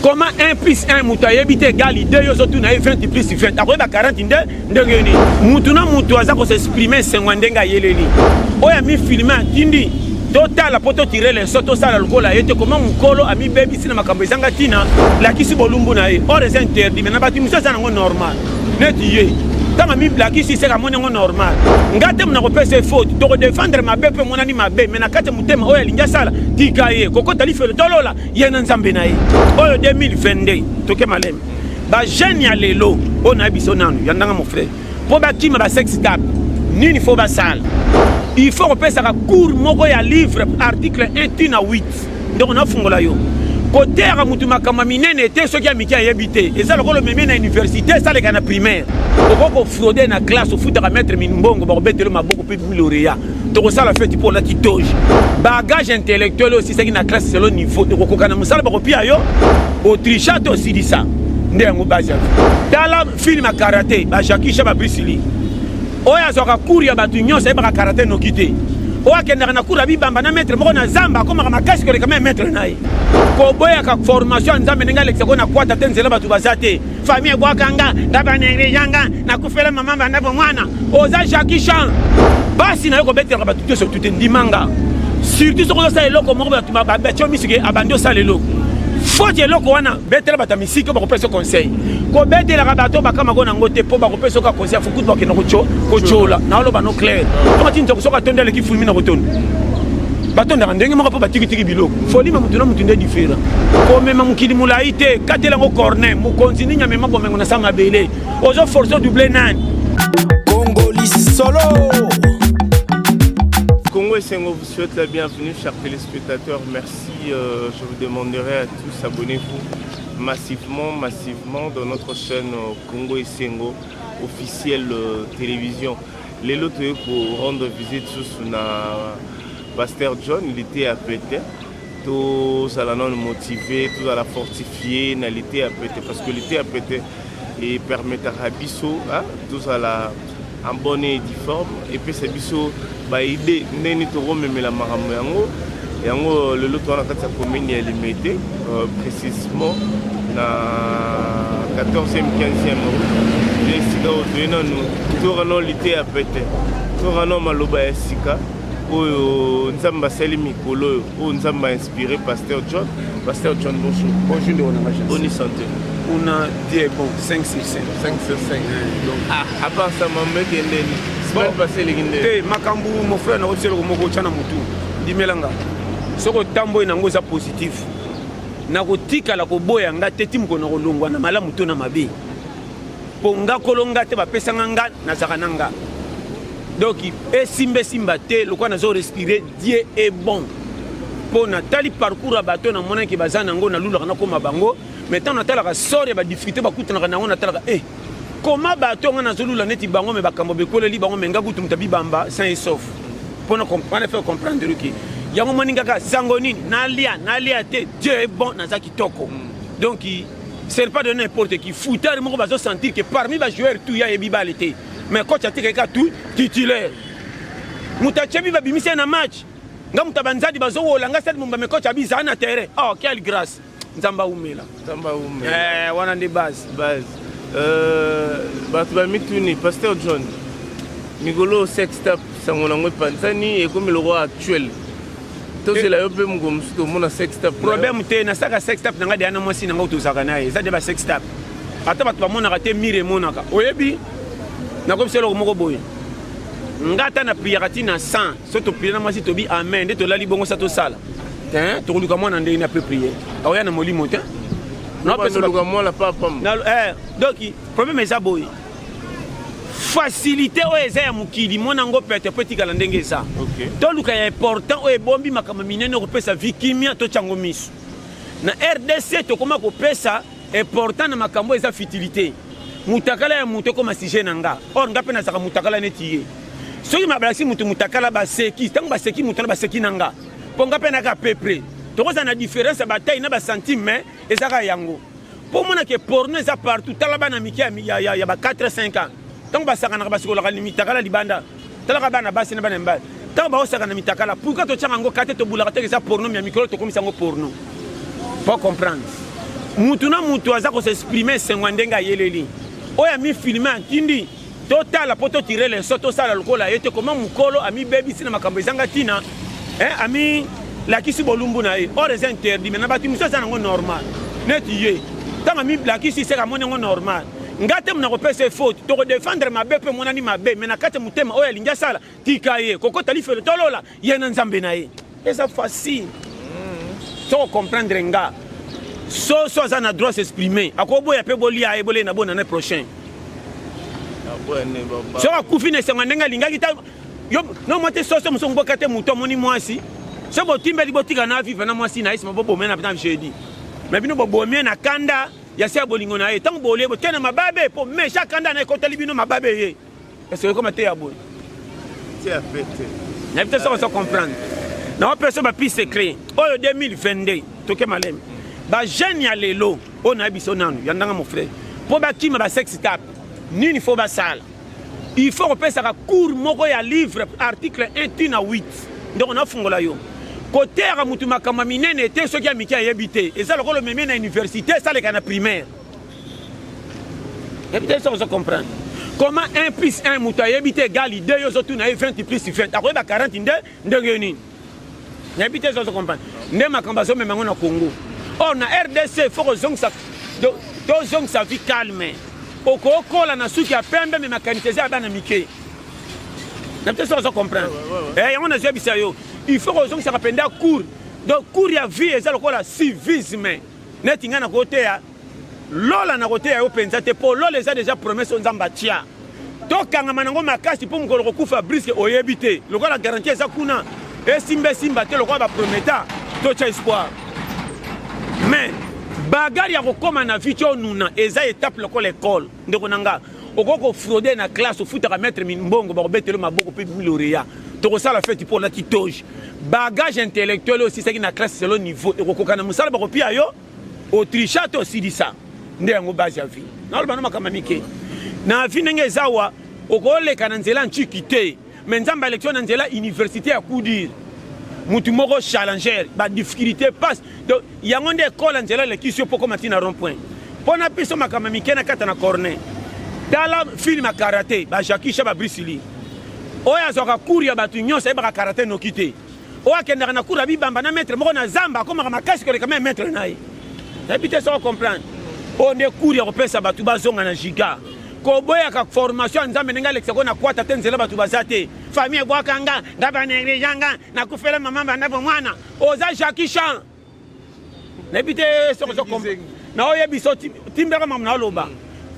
Comment 1 plus 1 moto ayebi te egali 2, yo ozotuna ye 20 plus 20 akoyeba 40 nde ndenge nini? Mutu na mutu aza kosexprime esengo ya ndenge ayeleli. Oyo amifilme atindi totala mpo totire leso, tosala lokola ye te. Koma mokolo amibebisi na makambo ezanga ntina, lakisi bolumbu na ye, or eza interdit. Me na bato mosusu eza nango normal, neti ye ntango amilakisi seka amoni yango normal. Nga te mona kopesa ye faute, tokodefendre mabe mpo emonani mabe, me na kati ya motema oyo alingi asala, tika ye kokota lifelo tolola ye na Nzambe na ye. Oyo 2022 toke maleme. Bajeune ya lelo oyo nayebi biso nanu ya ndanga, mon frère, mpo bakima ba sex tape nini fo basala? Il faut kopesaka cours moko ya livre article 1 tina 8. Ndeko, nafungola yo koteyaka mutu makambo ya minene te soki ya mike ayebi te. Eza lokola omemi na université, esaleka na primaire. Okoki kofraude na classe, ofutaka maître mimbongo, bakobetelo maboko mpe lauréat, tokosala feti mpo olati toge. Bagage intellectuel oyo osisaki na classe selo niveau ekokoka na mosala bakopia yo otricha to osilisa nde yango base ya tala film ya karate, ba Jackie Chan, ba Bruce Lee. Oyo azwaka cours ya bato nyonso ayebaka karate noki te. Oyo akendaka na cours ya bibamba na maître moko na zamba akomaka makasi koleka me maître na ye. Koboyaka formation ya Nzambe ndenge alekisako na kwata te, nzela bato baza te. Famille ebwaka nga, nga banéglige nga, nakufela mama banda bomwana. Oza Jackie Chan, basi na yo kobetelaka bato nyonso tu te. Ndimanga, surtout soki ozosala eloko moko, bato batio misike abandi osala eloko faute, eloko wana betela bato ya misiki oyo bakopesa conseil. Kobetelaka bato bakamako nango te mpo bakopesa oka conseil afukutu bakenda kotiola. Naoloba no clair, tonga ti nzoko soki atondi aleki fulmi na kotonda, batondaka ndenge moko mpo batikitiki biloko. Folima motu na motu nde différent. Komema mokili molai te, katela yango corner. Mokonzi nini amema bomengo na sa mabele? Ozo force double nani? Congo Solo. Congo Esengo vous souhaite la bienvenue, chers téléspectateurs. Merci. Je vous demanderai à tous, abonnez-vous massivement, massivement dans notre chaîne Congo Esengo officielle télévision. Lelo toye pour rendre visite sous na Pasteur John, il était à Pété. Tozala nano motivé, tozala fortifié na lité ya pete, parce que lité ya pete epermetaka biso tozala en bonne et due forme, epesa biso baide ndenge tokomemela makambo yango. Yango lelo toza na kati ya commune ya Limete, précisément na 14e 15e route, nde esika oyo toye nanu tokano lité ya pete, tokano maloba ya sika oyo Nzambe asali mikolo oyo, oyo Nzambe ainspiré Pasteur John. Pasteur John, bonjour. Bonjour, ndeko nanga. Boni santé? Kuna Dieu est bon, 5 sur 5. 5 sur 5. Donc ah, à part ça, mambo ekendeni semaine passée eleki nde? Te, makambo, mon frère, nakotisa eloko moko otya na motu. Ndimelanga, soki otamboli nango eza positif. Nakotikala koboya nga te ti mokolo na kolongwa na malamu to na mabe, mpo nga kolo nga te bapesanga nga, nazalaka na nga. Donc esimba esimba te, lokola nazo respirer, Dieu est bon. Mpo natali parcours ya bato, namonaki baza nango, nalulaka nakóma bango. Mais ntango natalaka sort ya badifficulté bakutanaka nango, natalaka e koma bato nga nazolula neti bango, me bakambo bekoleli bango. Me nga kutu moto abibamba sain et sauf, mpona wana faire comprendre ke yango moni kaka sango nini nalia nalia te. Dieu est bon, naza kitoko. Donc ce n'est pas de n'importe qui foutard moko bazosentir que parmi bajoueur tout ya yebi bale te, mais coach atikaki kaka tout titulaire. Moto atyebi babimisi ye na match, nga moto abanzadi bazowola nga stade momba, mais coach abi zaa na terrain. Oh, quelle grâce! Nzambe aumela. Nzambe aumela. Eh, wana nde base. Base. Bato bamituni, Pasteur John, mikolo sextape sango nango epanzani, ekomi lokola actuel. Tozela yo mpe mokolo mosusu tomona sextape. Problème te, nasalaka sextape na ngai deya na mwasi na ngai tozalaka na ye. Eza de basextape ata bato bamonaka te, mire emonaka. Oyebi, nakomisa eloko moko boye, nga ata na priaka ntina 100 so toprie na mwasi, tobi amen nde tolali bongo. Sa tosala te, tokoluka mwana ndenge na pe priere akoya na molimo te. Luka mwana papam. Donc problème eza boye, facilité oyo eza ya mokili, mona yango pete po etikala ndenge eza. Toluka ya important oyo ebombi makambo minene okopesa vie kimia, totyango miso. Na RDC tokóma kopesa important na makambo eza futilité. Mutakala ya moto ekóma sujet na nga, or nga mpe nazalaka mutakala neti ye. Soki mabalakisi moto mutakala, baseki. Ntango baseki moto na baseki na nga, mpo nga mpe naka peu près tokozala na différence ya bataille na bacentime, mais ezaka yango mpo omonake porno eza partout. Tala bana mike ya ba 4 5 ans, ntango basakanaka basikolaka mitakala libanda. Talaka bana basi na bana mibali ntango baosaka na mitakala. Pourquoi totyaka yango kate, tobulaka te? Eza porno ya mikolo, tokomisa yango porno po comprendre. Mutu na mutu aza ko s'exprimer esengo ya ndenge ayeleli. Oyo amifilme antindi totala mpo totire leçon, tosala lokola ye te. Koma mokolo amibebisi na makambo ezanga ntina, eh, amilakisi bolumbu na ye, or eza interdit. Mais na bato mosusu eza nango normal, neti ye ntango amilakisi seka amoni yango normal. Nga te mona kopesa ye faute, tokodefendre mabe mpo emonani mabe, mais na kati ya motema oyo alingi asala, tika ye kokota lifelo tolola ye na Nzambe na ye. Eza facile soko comprendre nga. Soso aza na droit s'exprimer, akoboya mpe bolia ye bolei na bona année prochaine. Soki akufi na esengo ndenge alingaki ta yo no mwa te. Soso mosusu mboka te, moto amoni mwasi so botimbeli, botika na vivre na mwasi na ye, nsima bobomie na jeudi. Mais bino bobomie na kanda ya se ya bolingo na ye. Ntango bolie botie na mababe mpo mesha kanda na ekotali bino mababe ye. Est-ce que ekoma te ya boye? Nayebi te soki ozo comprendre. Naopesa bapiste clé oyo 2022 toke maleme. Bajeune ya lelo oyo nayebi biso nanu ya ndanga, mon frère, mpo bakima basex tape nini fo basala? Il faut kopesaka cours moko ya livre article 1 tina 8. Ndeko, nafungola yo koteyaka mutu makambo ya minene te soki ya mike ayebi te. Eza lokola omemi na université, esaleka na primaire. Yebi te soki ozo comprendre. Comment 1 plus 1 moto ayebi te égale 2, yo ozotuna ye 20 plus 20, akoyeba 40 nde ndenge nini? Nayebi te soki ozo comprendre. Nde makambo azomema yango na Congo. Or na RDC, faut kozongisa, tozongisa vie calme. Okokola na suki ya pembe, mais makanisi eza ya bana mike. Nayebi te soki ozo comprendre. Yango nazoyebisa yo, il faut kozongisaka mpenza cours. Donc cours ya vie eza lokola civisme. Neti ngai nakoteya lola, nakoteya yo mpenza te, mpo lola eza déjà promesse oyo Nzambe atia. Tokangama nango makasi, mpo mokolo kokufa brusque oyebi te. Lokola garantie eza kuna, esimba esimba te, lokola baprometa, totya espoir. Mais bagare ya kokóma na vie ti onuna eza étape lokola école. Ndeko na nga, okoki kofraude na classe, ofutaka maître mbongo, bakobetelo maboko mpe lauréat, tokosala feti mpo olati toge. Bagage intellectuel oyo osisaki na classe selon niveau ekokoka na mosala bakopia yo, otricha to osilisa nde yango base ya vie. Naloba no makambo mike na vie ndenge eza wa, okoleka na nzela ntiki te, mais Nzambe aleki yo na nzela université ya coup dur, mutu moko challenger badifficulté passe. Donc yango nde ekola nzela eleki yo mpo koma ntina rond point. Mpo na biso makambo mike na kata na corner. Tala film ya karate, baJackie Chan, baBruce Lee. Oyo azwaka cours ya bato nyonso ayebaka karate noki te. Oyo akendaka na cours ya bibamba na maître moko na zamba akomaka makasi koleka mais maître na ye. Nayebi te soko comprendre. Oyo nde cours ya kopesa bato bazonga na giga. Koboyaka formation ya Nzambe ndenge alekisako na kwata te, nzela bato baza te. Famille ebwaka nga, nga banéglige nga, nakufela mama banda bomwana. Oza Jackie Chan. Nayebi te soki ozo na oyebi so timbeka mamu na oloba.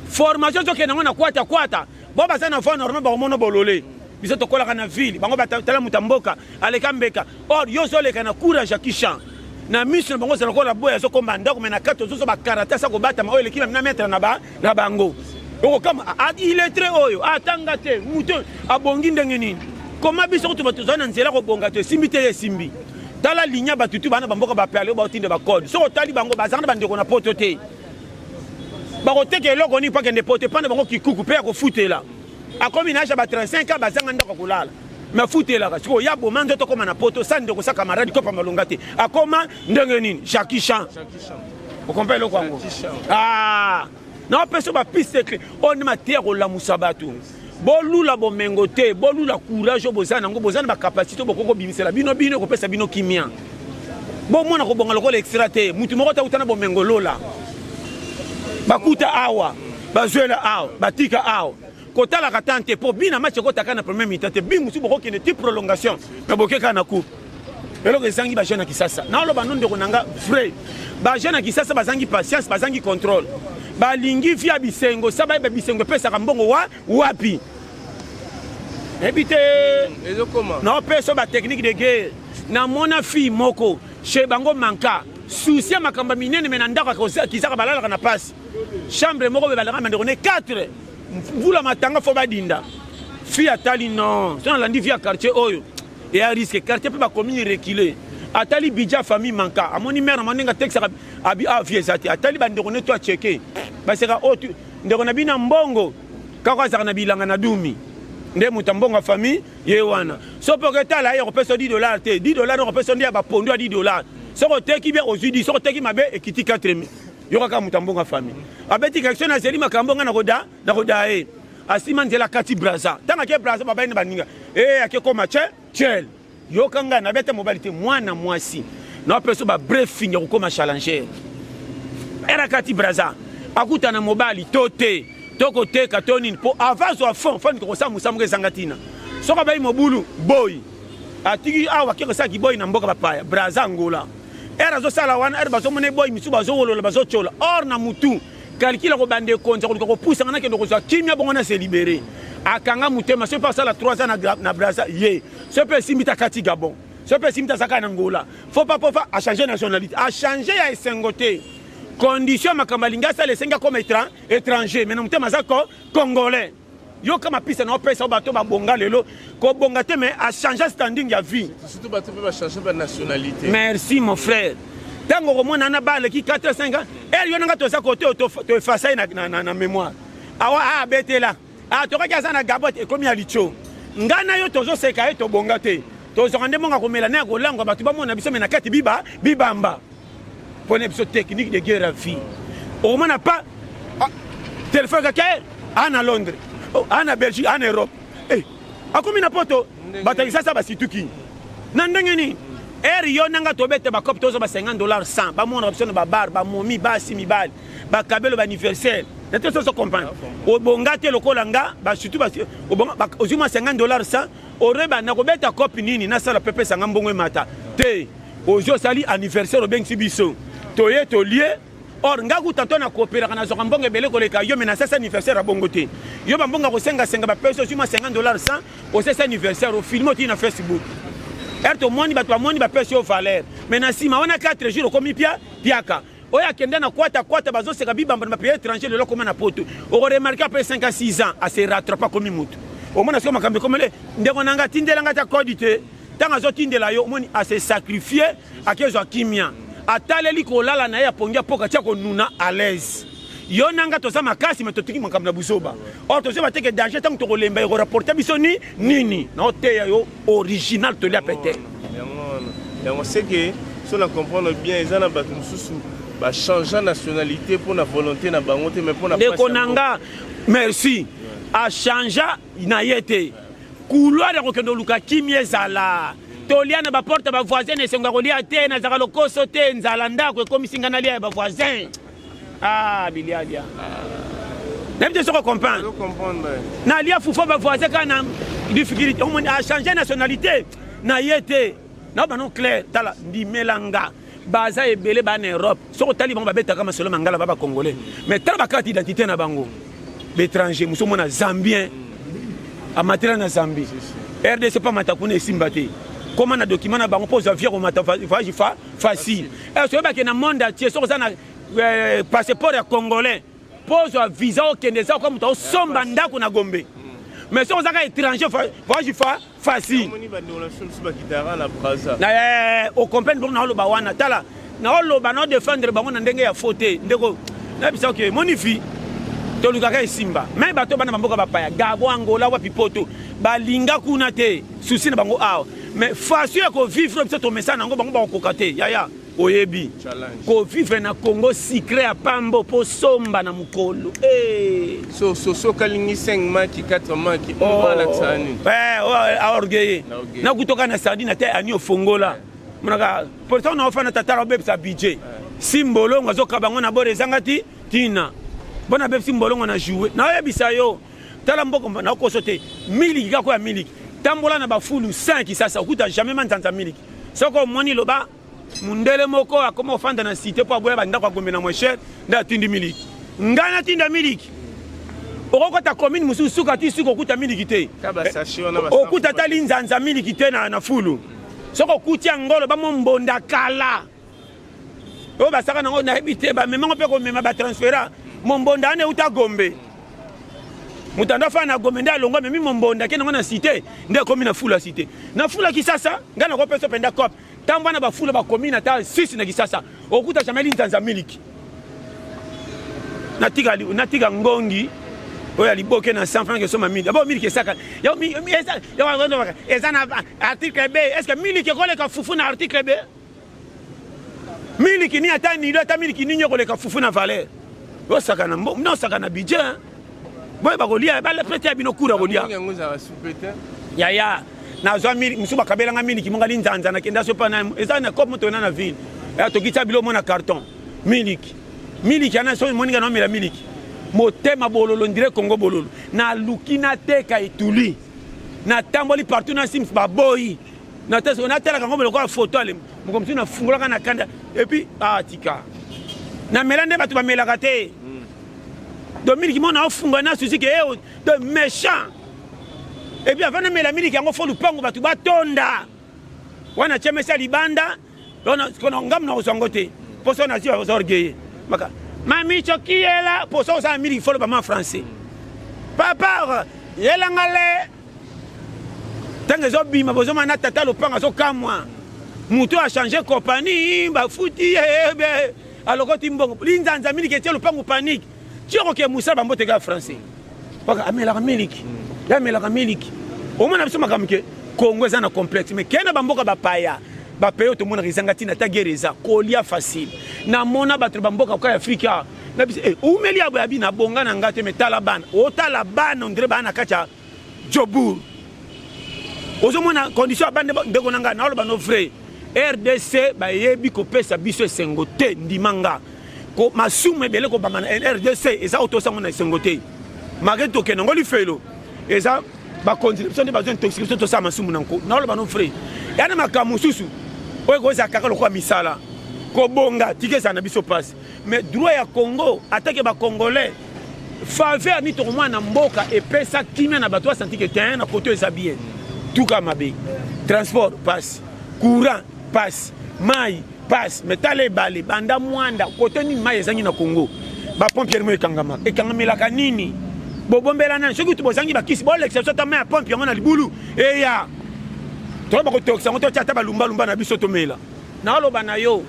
Formation ezokende yango na kwata kwata. Bo baza na voie normale, bakomona bolole. Biso tokolaka na ville, bango batala moto ya mboka aleka mbeka. Or yo ozoleka na cour ya Jackie Chan. Na miso na bango ozala lokola boye azokomba ndako, mais na kati ozozo bakarate asa kobatama oyo eleki na maître na bango. Okokama illettré oyo atanga te, moto abongi ndenge nini? Koma biso kutu bato tozali na nzela kobonga to esimbi te, ye esimbi. Tala linya batutu bana bamboka bapele oyo baotinda bacode. Soki otali bango, bazanga na bandeko na poto te, bakoteka eloko nini mpo akende poto? Epa na bango kikuku mpe ya kofutela. Akomi na age ya ba 35 ans, bazanga ndako ya kolala, mais afutelaka. Sikoyo ya boma nzoto akoma na poto sa ndeko sa camarade kopa malonga te, akoma ndenge nini? Jackie Chan, okompa eloko yango. Ah, naopesa bapiste clé oyo nde mateya kolamusa bato. Bolula bomengo te, bolula courage oyo boza nango. Boza na bacapacité bokoki kobimisela bino, bino ekopesa bino kimia. Bomona kobonga lokola extra te. Mutu moko tauta na bomengo lola, bakuta awa, bazwela awa, batika awa. Kotalaka tan te, mpo bina match ekotaka na premier mi-temps te. Bi mosusu bokokende ti prolongation, mais boke kaka na coupe. Eloko ezangi bajeune ya Kisasa, naoloba no ndeko na nga vrai, bajeune ya Kisasa bazangi patience, bazangi contrôle. Balingi vie ya bisengo sa bayeba bisengo epesaka mbongo wa wapi. Nayebi te, naopesa batechnique de guerre. Namona fille moko chez bango manka souci ya makambo ya minene, mais na ndako akizaka balalaka na pasi, chambre moko be balaka bandeko ne 4. Mvula matanga fo badinda. Fille atali non, so nalandi vie ya quartier oyo eya risque. Quartier mpe bacommune recule. Atali budget ya famille manka, amoni mare na ndenge atekisaka abi a vie eza te. Atali bandeko ne to acheke baseka oyo ndeko na bino mbongo kaka azalaka na bilanga na dumi nde moto ya mbongo ya famille ye wana. So mpe oketala ye akopesa 10 dollar te, 10 dollar okopesa nde ya bapondo ya 10 dollar. Soki oteki bien ozwi 10, soki oteki mabe ekiti 4. Yo kaka moto ya mbongo ya famille. Abeti question nazeli makambo nga nakoda nakoda ye. Asima nzela kati Brazza. Ntango ake Brazza babayi na baninga. Eh ake koma che chel. Yoka nga nabeta mobali te mwana mwasi. Na peso ba briefing ya kokoma challenger. Era kati Brazza. Akutana mobali to te. To koteka to nini po avant azwa fond fond kosala mosala moko ezanga ntina. Soki abayi mobulu boyi. Atiki awa ake kosala kiboyi na mboka bapaya Brazza Angola. Ere azosala wana ere bazomona eboyi misusu bazowolola bazotyola or na mutu calcul akobanda ekonza koluka kopusa nga nakende kozwa kimia bongo na se libere akanga motema soki mpe asala 3 ans na, na Brazza ye soki mpe esimbi te akati Gabon soki mpe esimbi te azaka na Angola fo pa pofa achange nationalité achange ya esengo te condition makambo alingi asala esengi akoma étranger mais na motema aza congolais. Yoka mapisa na opesa bato babonga lelo kobonga te mais a changer standing ya vie. Surtout bato pe ba changer ba nationalité. Merci mon frère. Tango okomona na ba leki 4 5 ans, eh yo nanga toza kote to to effacer na na, na, mémoire. Awa a betela. Ah tokaki aza na Gabon ekomi ya licho. Nga na yo tozoseka ye tobonga te. Tozwaka nde monga komela na ya kolangwa bato bamona biso me na kati biba bibamba. Pona biso technique de guerre à vie. Okomona pas ah, téléphone kaka eh, a na Londres, oh, a na Belgique, a na Europe. Eh, akomi na poto bato ya Kinshasa basituki. Na ndenge nini? Ere yo nanga tobeta bakope tozwa ba 50 dollars 100 bamona biso na babar bamomi basi mibali bakabelo ba anniversaire na te soso comprendre obonga te lokola nga surtout ozwi mwa 50 dollars 100 oreba nakobeta kope nini nasala mpe pesa nga mbongo emata te. Ozwi osali anniversaire obengisi biso toye tolie or nga kuta to na kooperaka nazwaka mbongo ebele koleka yo me nasasi anniversaire ya bongo te. Yo bambongo ya kosengasenga bapesi ozwi mwa 50 dollars 100 osasi anniversaire ofilme otii na Facebook ere tomoni bato bamoni bapesi yo valeur me na nsima wana 4 jours okomi pia piaka oyo akende na kwata kwata bazoseka bibamba na bapays étranger lelo akoma na poto okoremarke après 5 à 6 ans ase rattrape akomi motu omona sikoyo makambo ekomele ndeko na nga tindela nga ta kodi te. Ntango azotindela yo omoni ase sacrifie akezwa kimia ataleli kolala na ye apongi apoka tia konuna à l'aise. Yo na nga toza makasi me totuki makambo na buzoba or tozoyeba te ke danger ntango tokolemba ekoraporte biso ni nini. Naoteya yo original tolia pete yango seke so na comprendre bien eza na bato mosusu bachange nationalité mpo na volonté na bango te mais mpo na ndeko na nga merci achangea na ye te couloir ya kokende oluka kimia ezala tolia na baporte ya bavoisin na esengo ya kolia te nazalaka lokoso te nzala ndako ekomisi ngai nalia ya bavoisin ah bilialia nayebi te soki comprendre nalia fufu bavoisin kaka na difficulté omoni achange nationalité na ye te na bano clair tala ndimela nga baza ebele ba na Europe soki otali bango babetaka masolo mangala ba bacongolais mais tala bakarte identité na bango baétranger mosu omona zambien amatela na Zambie RDC mpe amata kuna esimba te koma na document na bango mpo ozwa via komata voyage fa facile est oyebake na monde entier soki oza na passeport ya congolais mpo ozwa visa okende eza oka moto osomba ndako na Gombe mais soki ozaka étranger voyage fa facile ocomprendre bongo naoloba wana tala naoloba naodefendre bango na ndenge ya faux te ndeko nayebisa oke monifi tolukaka esimba me bato bana bamboka bapaya Gabon Angola wapi poto balinga kuna te susi na bango awa mais façon ya kovivre biso tomesana yango bango bakokoka te yaya oyebi kovivre na Congo secret ya pambo mpo somba na mokolo hey. So so so kalingi 5 maki 4 maki alakisa nini aorgueille nakutoka na sardine ate ani ofongola monaka pourtant na ofanda tatala obebisa budget si mbolongo azokaba yango na bord ezanga ti tina bona abebisi mbolongo na joue naoyebisa yo tala mboka nakoso te miliki kaka ya miliki tambola na bafulu 5 sasa okuta jamais manzanza miliki soki omoni loba mundele moko akoma ofanda na cité mpo aboya bandako ya Gombe na moins cher nde atindi miliki ngai natinda miliki okokota commune mosusu suka ti suka okuta miliki te okuta ata linzanza miliki te na, na fulu soki okuti yango loba mombonda kala oyo basaka nango nayebi te bamemango mpe komema batransfera mombonda wana euta Gombe moto ando afana na Gombe nde alongwa amemi mombonda ake nango na cité nde akomi na fulu ya cité na fulu ya Kisasa ngai nakopesa mpenza cope ntango wana bafulu bakomi na ta 6 na Kisasa okuta jamais linzanza miliki natika, natika ngongi oyo ya liboke na 100 franc esoma miliki abo miliki esaka eza na article B est ce que miliki ekoleka fufu na article B? Miliki nini ata nilo ata miliki nini ekoleka fufu na valeur. Osaka na mbongo, nosaka na budget. Boyeba kolia, balepete ya bino kura kolia. Yaya, nazwa miliki mosusu bakabelanga miliki monga linzanza nakenda so pana eza na cope moto na na ville. Ya tokitsa bilo mona carton. Miliki. Miliki ana so moninga na mela miliki. Motema bololo ndire Congo bololo. Naluki nateka etuli. Natamboli partout na Sims baboyi. Natalaka yango lokola photo ale moko mosusu nafungolaka na kanda et puis ah tika. Namela nde bato bamelaka te. Donc miliki mona ofunga na susi ke eh, de méchant. Et puis avant namela miliki yango fo lupango bato batonda. Wana tie mesa libanda kono ngamu na kozwa yango te. Poso na ziba oza orgueilleux. Maka mami chokiyela poso oza miliki fo loba ma français. Papa yelanga le ntango ezobima bozomona na tata lopango azokamwa moto achange compagnie bafuti ye alokoti mbongo linzanza miliki etie lopango panique ti okoke mosala bambote kaka français paka amelaka miliki ye amelaka miliki omona biso makambo ke Congo eza na complexe mais kende bamboka bapaya bapaye oyo tomonaka ezanga ntina ata guerre eza kolia facile namona bato na bamboka koka ya Afrika na biso eh, umeli ya boye abi nabonga na nga te me tala bana otala bana ondire bana na kati ya Jobourg ozomona condition ya bana ndeko na ngai naoloba no vrai RDC bayebi kopesa biso esengo te ndima nga ko masumu ebele kobama na RDC eza oyo tosango na esengo te malgré tokende yango lifelo eza bakonzi na biso nde bazo intoxique biso tosala masumu na nko naoloba no vrai ya na makambo mosusu oyo ekozala kaka lokola misala kobonga tika ezala na biso mpasi mais droit ya Congo atake ba congolais faveur ni tokomona na mboka epesa kimia na bato basanti ke terrain na koto eza bien tuka mabe transport pasi courant pasi mai pasi mais tala ebale banda mwanda kote nini mai ezangi na Congo bapompiere mo ekangamaka ekangamelaka nini bobombela nani soki kutu bozangi bakisi bolekisa biso ata mai ya pompe yango na libulu eya toyeba kotokisa yango totya ata balumbalumba na biso tomela naoloba na yo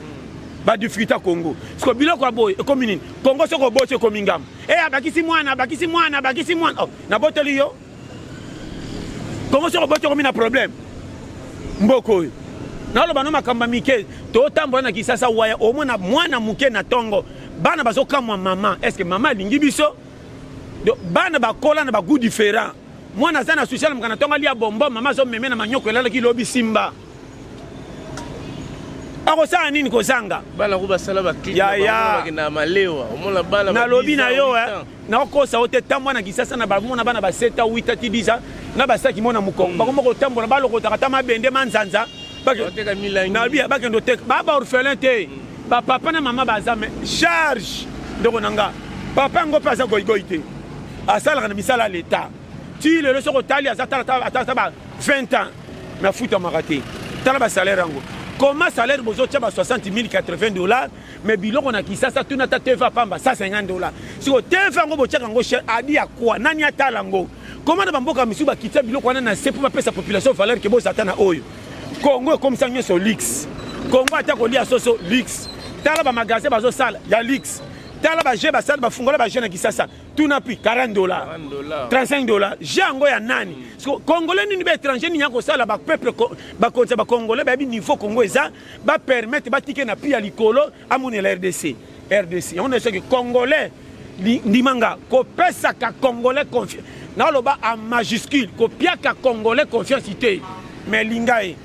ba difficulté ya Congo siko biloko ya boye ekomi nini Congo soki oboti ekomi ngambo e abakisi mwana abakisi mwana abakisi mwana oh, naboteli yo Congo soki oboti ekomi na problème mboka oyo naloba no makambo ya mike totambola na Kisasa waya omona mwana moke na tongo bana bazokamwa mama est ce que mama alingi biso donc bana bakola na bagout différent mwana aza na souci alamuka na ntongo alia bombo mama azomeme na manyoko elalaki lobi simba akosala nini kozanga bana ko basala ba clip na malewa omona bana nalobi na yo eh, nakokosa yo te tambwa na kisasa na bamona bana ba 7 ans 8 ans ti 10 ans na basaki mona mokongo bango moko kotambola balokotaka ata mabende manzanza nalobi bakende oteka ba ba orphelin te bapapa na mama baza me charge ndeko na nga papa yango mpe aza goigoi te asalaka na misala ya leta ti lelo soki otali aza tala ata ba 20 ans mais afutamaka te tala basalaire yango comment salaire bozotia ba 60 000 80 dollars mais biloko na kisasa tuna ata tva pamba 150 dollars siko tva yango botiaka yango cher adi ya kwa nani atala yango comment na bamboka misusu bakitia biloko wana na se mpo bapesa population valeur ke boza ata na oyo Congo ekomisa nyonso luxe Congo ata kolia soso luxe tala bamagasin bazosala ya luxe tala baje basala bafungola baje na kisasa tuna prix 40 dollars 35 dollars je yango ya nani mm. Congolais nini ba étranger nini ya kosala bapeuple bakonzi ya bacongolais bayebi niveau Congo eza bapermettre batike na prix ya likolo amonela RDC RDC yango na soki congolais ndimanga kopesaka congolais confiance naloba en majuscule kopiaka congolais confiance te mais linga ye.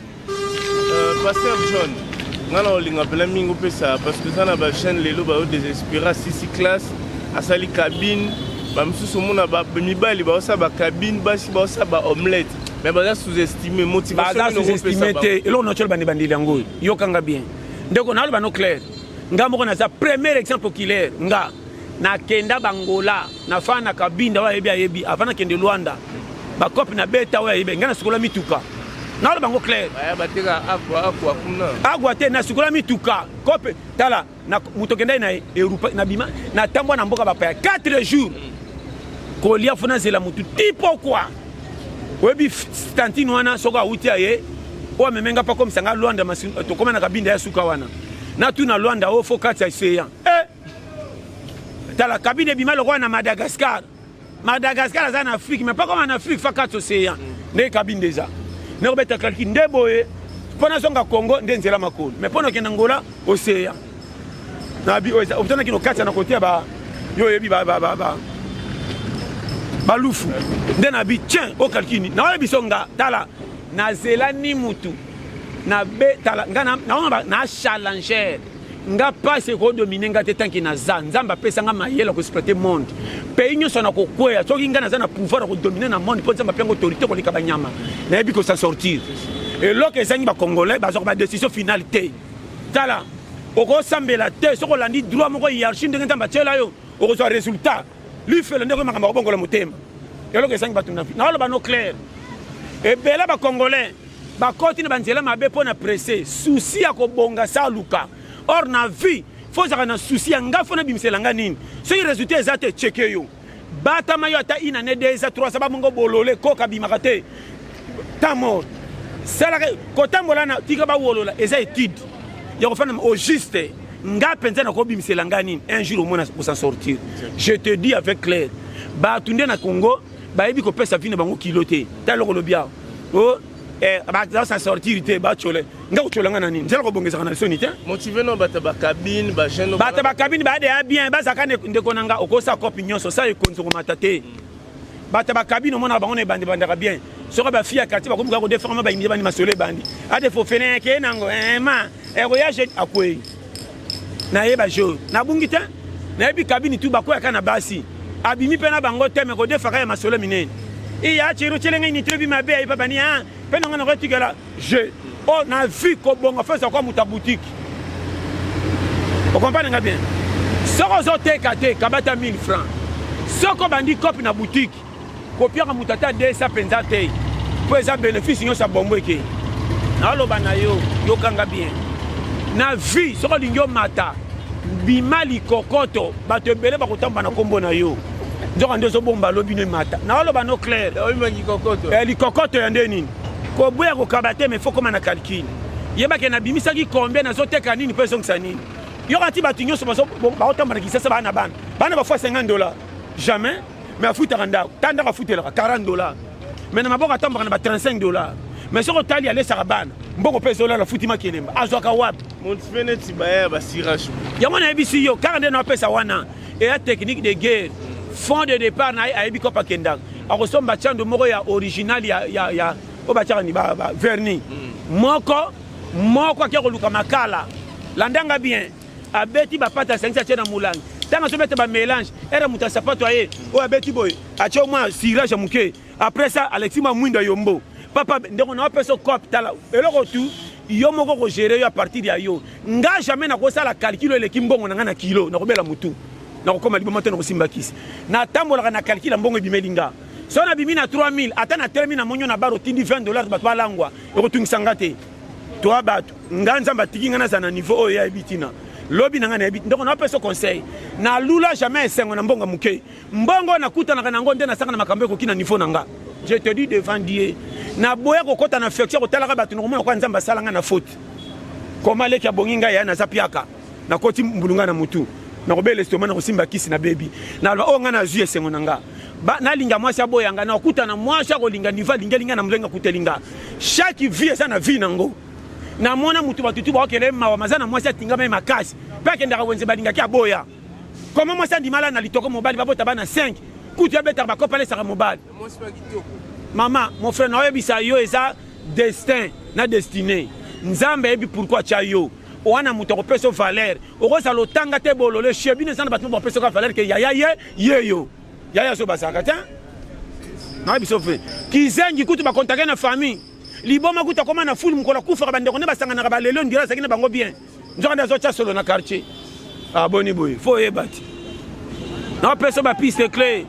Pasteur John, nga na olinga mpena mingi opesa parce que eza na bachaîne lelo bayo désespéra sisi classe asali cabine bamosusu omona mibali baosala bacabine basi baosala baomelette mais baza sous-estimé motivation. Baza sous-estimé te eloko na otiola bande bandeli yango oyo yokanga bien ndeko naloba no clair nga moko naza premier exemple oculaire nga nakenda bangola nafana na kabinda oyo ayebi ayebi avant nakende Luanda bakope na beta oyo ayebi ngai nasukola mituka naloba bango clair agwa te nasukola mituka kope tala moto okendai na erupa nabima natambwa na mboka bapaya 4 jours kolia fo nazela motu ti pokwa oyebi tantine wana soki awuti aye oyo ameme nga mpa komisa nga Luanda tokóma na kabinda ya suka wana natuna Luanda oyo fo kati ya océan eh! Tala kabine ebima lokola na Madagascar Madagascar aza na Afrique mais pas comme en Afrique fa kati océan nde kabine eza nakobeta kalki nde boye mpo nazonga Congo nde nzela makolo mais mpo nakende Angola océan. Na bi oyo otanaki no kati na kote ya ba yo oyebi ba ba ba ba balufu nde na bi tiens o calcul na oyebi so nga tala nazela ni mutu na be tala nga na na na challenger nga pasi ekodomine nga te tanki naza nzambe apesa nga mayele ya koexploite monde pays nyonso na kokweya soki nga naza na pouvoir ya kodomine na monde mpo nzambe ape yango autorité koleka banyama nayebi kosa sortir eloko ezangi bacongolais bazwaka badécision finale te tala okosambela te soki olandi droit moko hiérarchie ndenge nzambe atyela yo okozwa résultat lifelo ndenge makambo akobongola motema eloko ezangi bato na naoloba no clair ebele bacongolais bakoti na banzela mabe mpo na presse souci ya kobonga sa aluka or na vie fo ozalaka na souci ya nga fo nabimisela nga nini soki résultat eza te cheke yo batama yo ata une année deux ans trois ans bamongo bolole koka bimaka te temps mort salaka kotambola na tika bawolola eza étude ya kofanda au juste nga mpenza nakobimisela nga nini un jour omona kosan sortir je te dis avec clair bato nde na congo bayebi kopesa vi na bango kilo te ta eloko olobi awa o eh, baza s'en sortir te bacole nga kotyola nga na nini nzela kobongisaka na soni te motive no bato bakabine bajeune bato bakabine badeya bien bazalaka ndeko na nga okosa kope nyonso sa ekonzi komata te bato ya bakabine omonaka bango na ebandi ebandaka bien soki bafi ya quartier bakomi kaka kodefama bayimbi bandi masolo ebandi ade fofene eke nango eh, ma ekoya jeune akwei nayeba jeu nabungi te nayebi kabini tu bakweyaka na basi abimi mpe na bango te me kodefaka ya masolo minene iya ciro celenge nitro bi mabe ayi papa ni a mpe nanga nakotikela jeu o oh, na vie kobonga fo ezala kwa moto ya boutique okomprendre nga bien soki ozoteka te kabata 1000 francs soki obandi cope na boutique kopiaka moto ata 200 mpenza te mpo eza bénéfice nyonso ya bombo ekei naoloba na yo yokanga bien na vie soki olingi omata bima likokoto bato ebele bakotamba na nkombo na yo nzoka nde ozobomba lobi no emata naoloba no clair eh, likokoto ya nde nini koboya kokaba te mais fo koma na calcul yebake nabimisaki combien nazoteka nini mpo ezongisa nini yoka ti bato nyonso bakotambola na kisasa bana bana bana bafua 50 dollar jamais mais afutaka ndako ta ndako afutelaka 40 dollar mais na maboko atambaka na ba 35 dollar mais soki otali alesaka bana mbongo mpe ezolala futi makelemba azwaka wapi yango nayebisi yo kaka nde naopesa wana eya technique de guerre fond de départ na ye ayebi kopa akendaka akosomba cando moko ya original ya, ya, ya oyo batiaka ni ba, ba vernis moko moko ake koluka makala landanga bien abeti bapata asangisi atie na molangi ntango azobeta bamélange ere moto ya sapato aye oyo abeti boye atie mwa cirage ya moke après ça alexi mwa mwindo ya yombo papa ndeko na opesa cop tala eloko tu yo moko kogere yo a partir ya yo nga jamais nakosala calcul eleki mbongo na nga na kilo nakobela motu nakokoma liboma te nakosimba kisi natambolaka na calcul ya mbongo ebimeli nga so nabimi na 3000 ata natelemi na monio na bar otindi 20 dollars bato balangwa ekotungisa nga te toa bato nga nzambe atiki nga nazala na niveau oyo ye ayebi ntina lobi na ngai nayebi ndeko napesa conseil nalula jamais esengo na mbongo moke mbongo oyo nakutanaka na yango nde nasaka na makambo ekoki na niveau na nga je te dis devant Dieu naboya kokɔta na affection kotalaka bato nakomona kwa nzambe asala nga na faute koma leki abongi ngai ya naza piaka nakoti mbulunga na mutu nakobela estoma nakosimba kisi na bebi naloba oyo oh, ngai nazwi esengo na nga nalinga mwasi aboya nga nakutana mwasi akolinga nivo alingeli nga na molenge akuteli nga chaque vie eza na vie nango namona motu bato tu baokele mawa maza na mwasi atingama ye makasi mpe akendaka wenze balingaki aboya koma mwasi andimala na litoko mobali babota bana 5 kutu abetaka bakopa alesaka mobali mama mon frère naoyebisa yo eza destin na destine nzambe ayebi pourquoi atya yo wana moto akopesa yo valeur okozala otanga te bolole chez bino eza na bato bapesa yo valeur ke yaya ye ye yo yaya so bazalaka te nayebi biso fe kizengi kutu bakontake na famille liboma kutu akoma na fulu mokolo akufaka bandeko nde basanganaka balelo ndira azalaki na bango bien nzoka nde azotya solo na quartier aboni ah, boye fo oyeba ti naopesa bapiste cle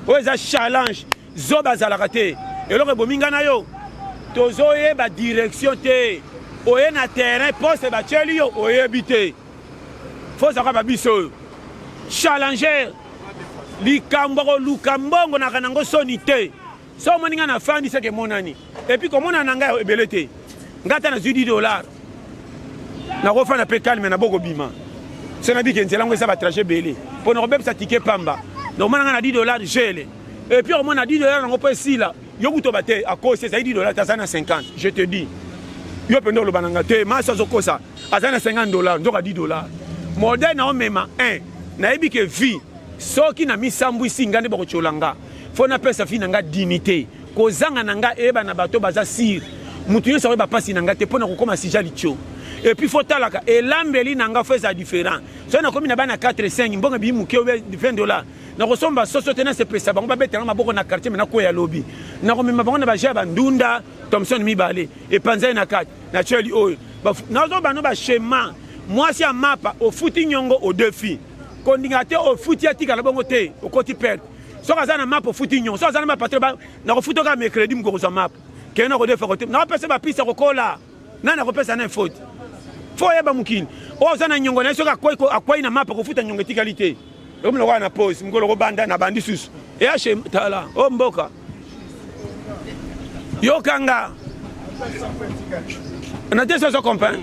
oyo eza challenge Zoba azalaka te. Eloko ebomi nga na yo, tozoyeba direction te. Oye na terrain poste batieli yo oyebi te. Faut ozalaka ba biso oyo. Challenger. Likambo koluka mbongo naka nango soni te. So omoni nga na fandi seke emonani. Et puis komona na ngai ebele te. Nga ata nazwi 10 dollars. Nakofanda mpe calme na boko bima. So nabike nzela yango eza ba trajet ebele. Mpo nakobebisa ticket pamba. Nakomona nga na 10 dollars gele. Et puis omona 10 dollars nango mpo esila yo kutu oba te akosi ezali 10 dollars te aza na 50 je te dis yo mpenza oloba na nga te masi azokosa aza na 50 dollars nzoka 10 dollars. Modèle na omema 1 nayebi ke vie soki na misambwisi nga nde bakotyola nga, fo napesa vie na nga dignité. Kozanga na nga eyeba na bato baza sire, moto nyonso akoyeba mpasi na nga te mpo na kokóma sija litio. Et puis fo talaka elambeli na nga, fo ezala différent. Soki nakomi na bana 4, 5, mbongo ebii moke, 20 $, nakosomba soso te, nasepelisa bango, babetanga maboko na quartier. Me nakwea lobi, nakomema bango na baje ya bandunda Thomson mibale epanzai na kati na tieli oyo nazobano baschema. Mwasi ya mapa, ofuti nyongo, odefi kondinga te, ofuti atikala bongo te, okoti perte. Soki aza na mapa, ofuti nyongo. Soki aza na mapa te, nakofuta kaka mercredi moko kozwa mapa kende nakodefa kote. Nakopesa bapiste kokola nani akopesa na faute. Fo oyeba mokili oyo oza na nyongo na ye. Soki akwai na mapa, kofuta nyongo etikali te, ekomi lokola na pose mokolo kobanda na bandi susu eyashe. Tala o mboka, yokanga na te, sozo comprendre.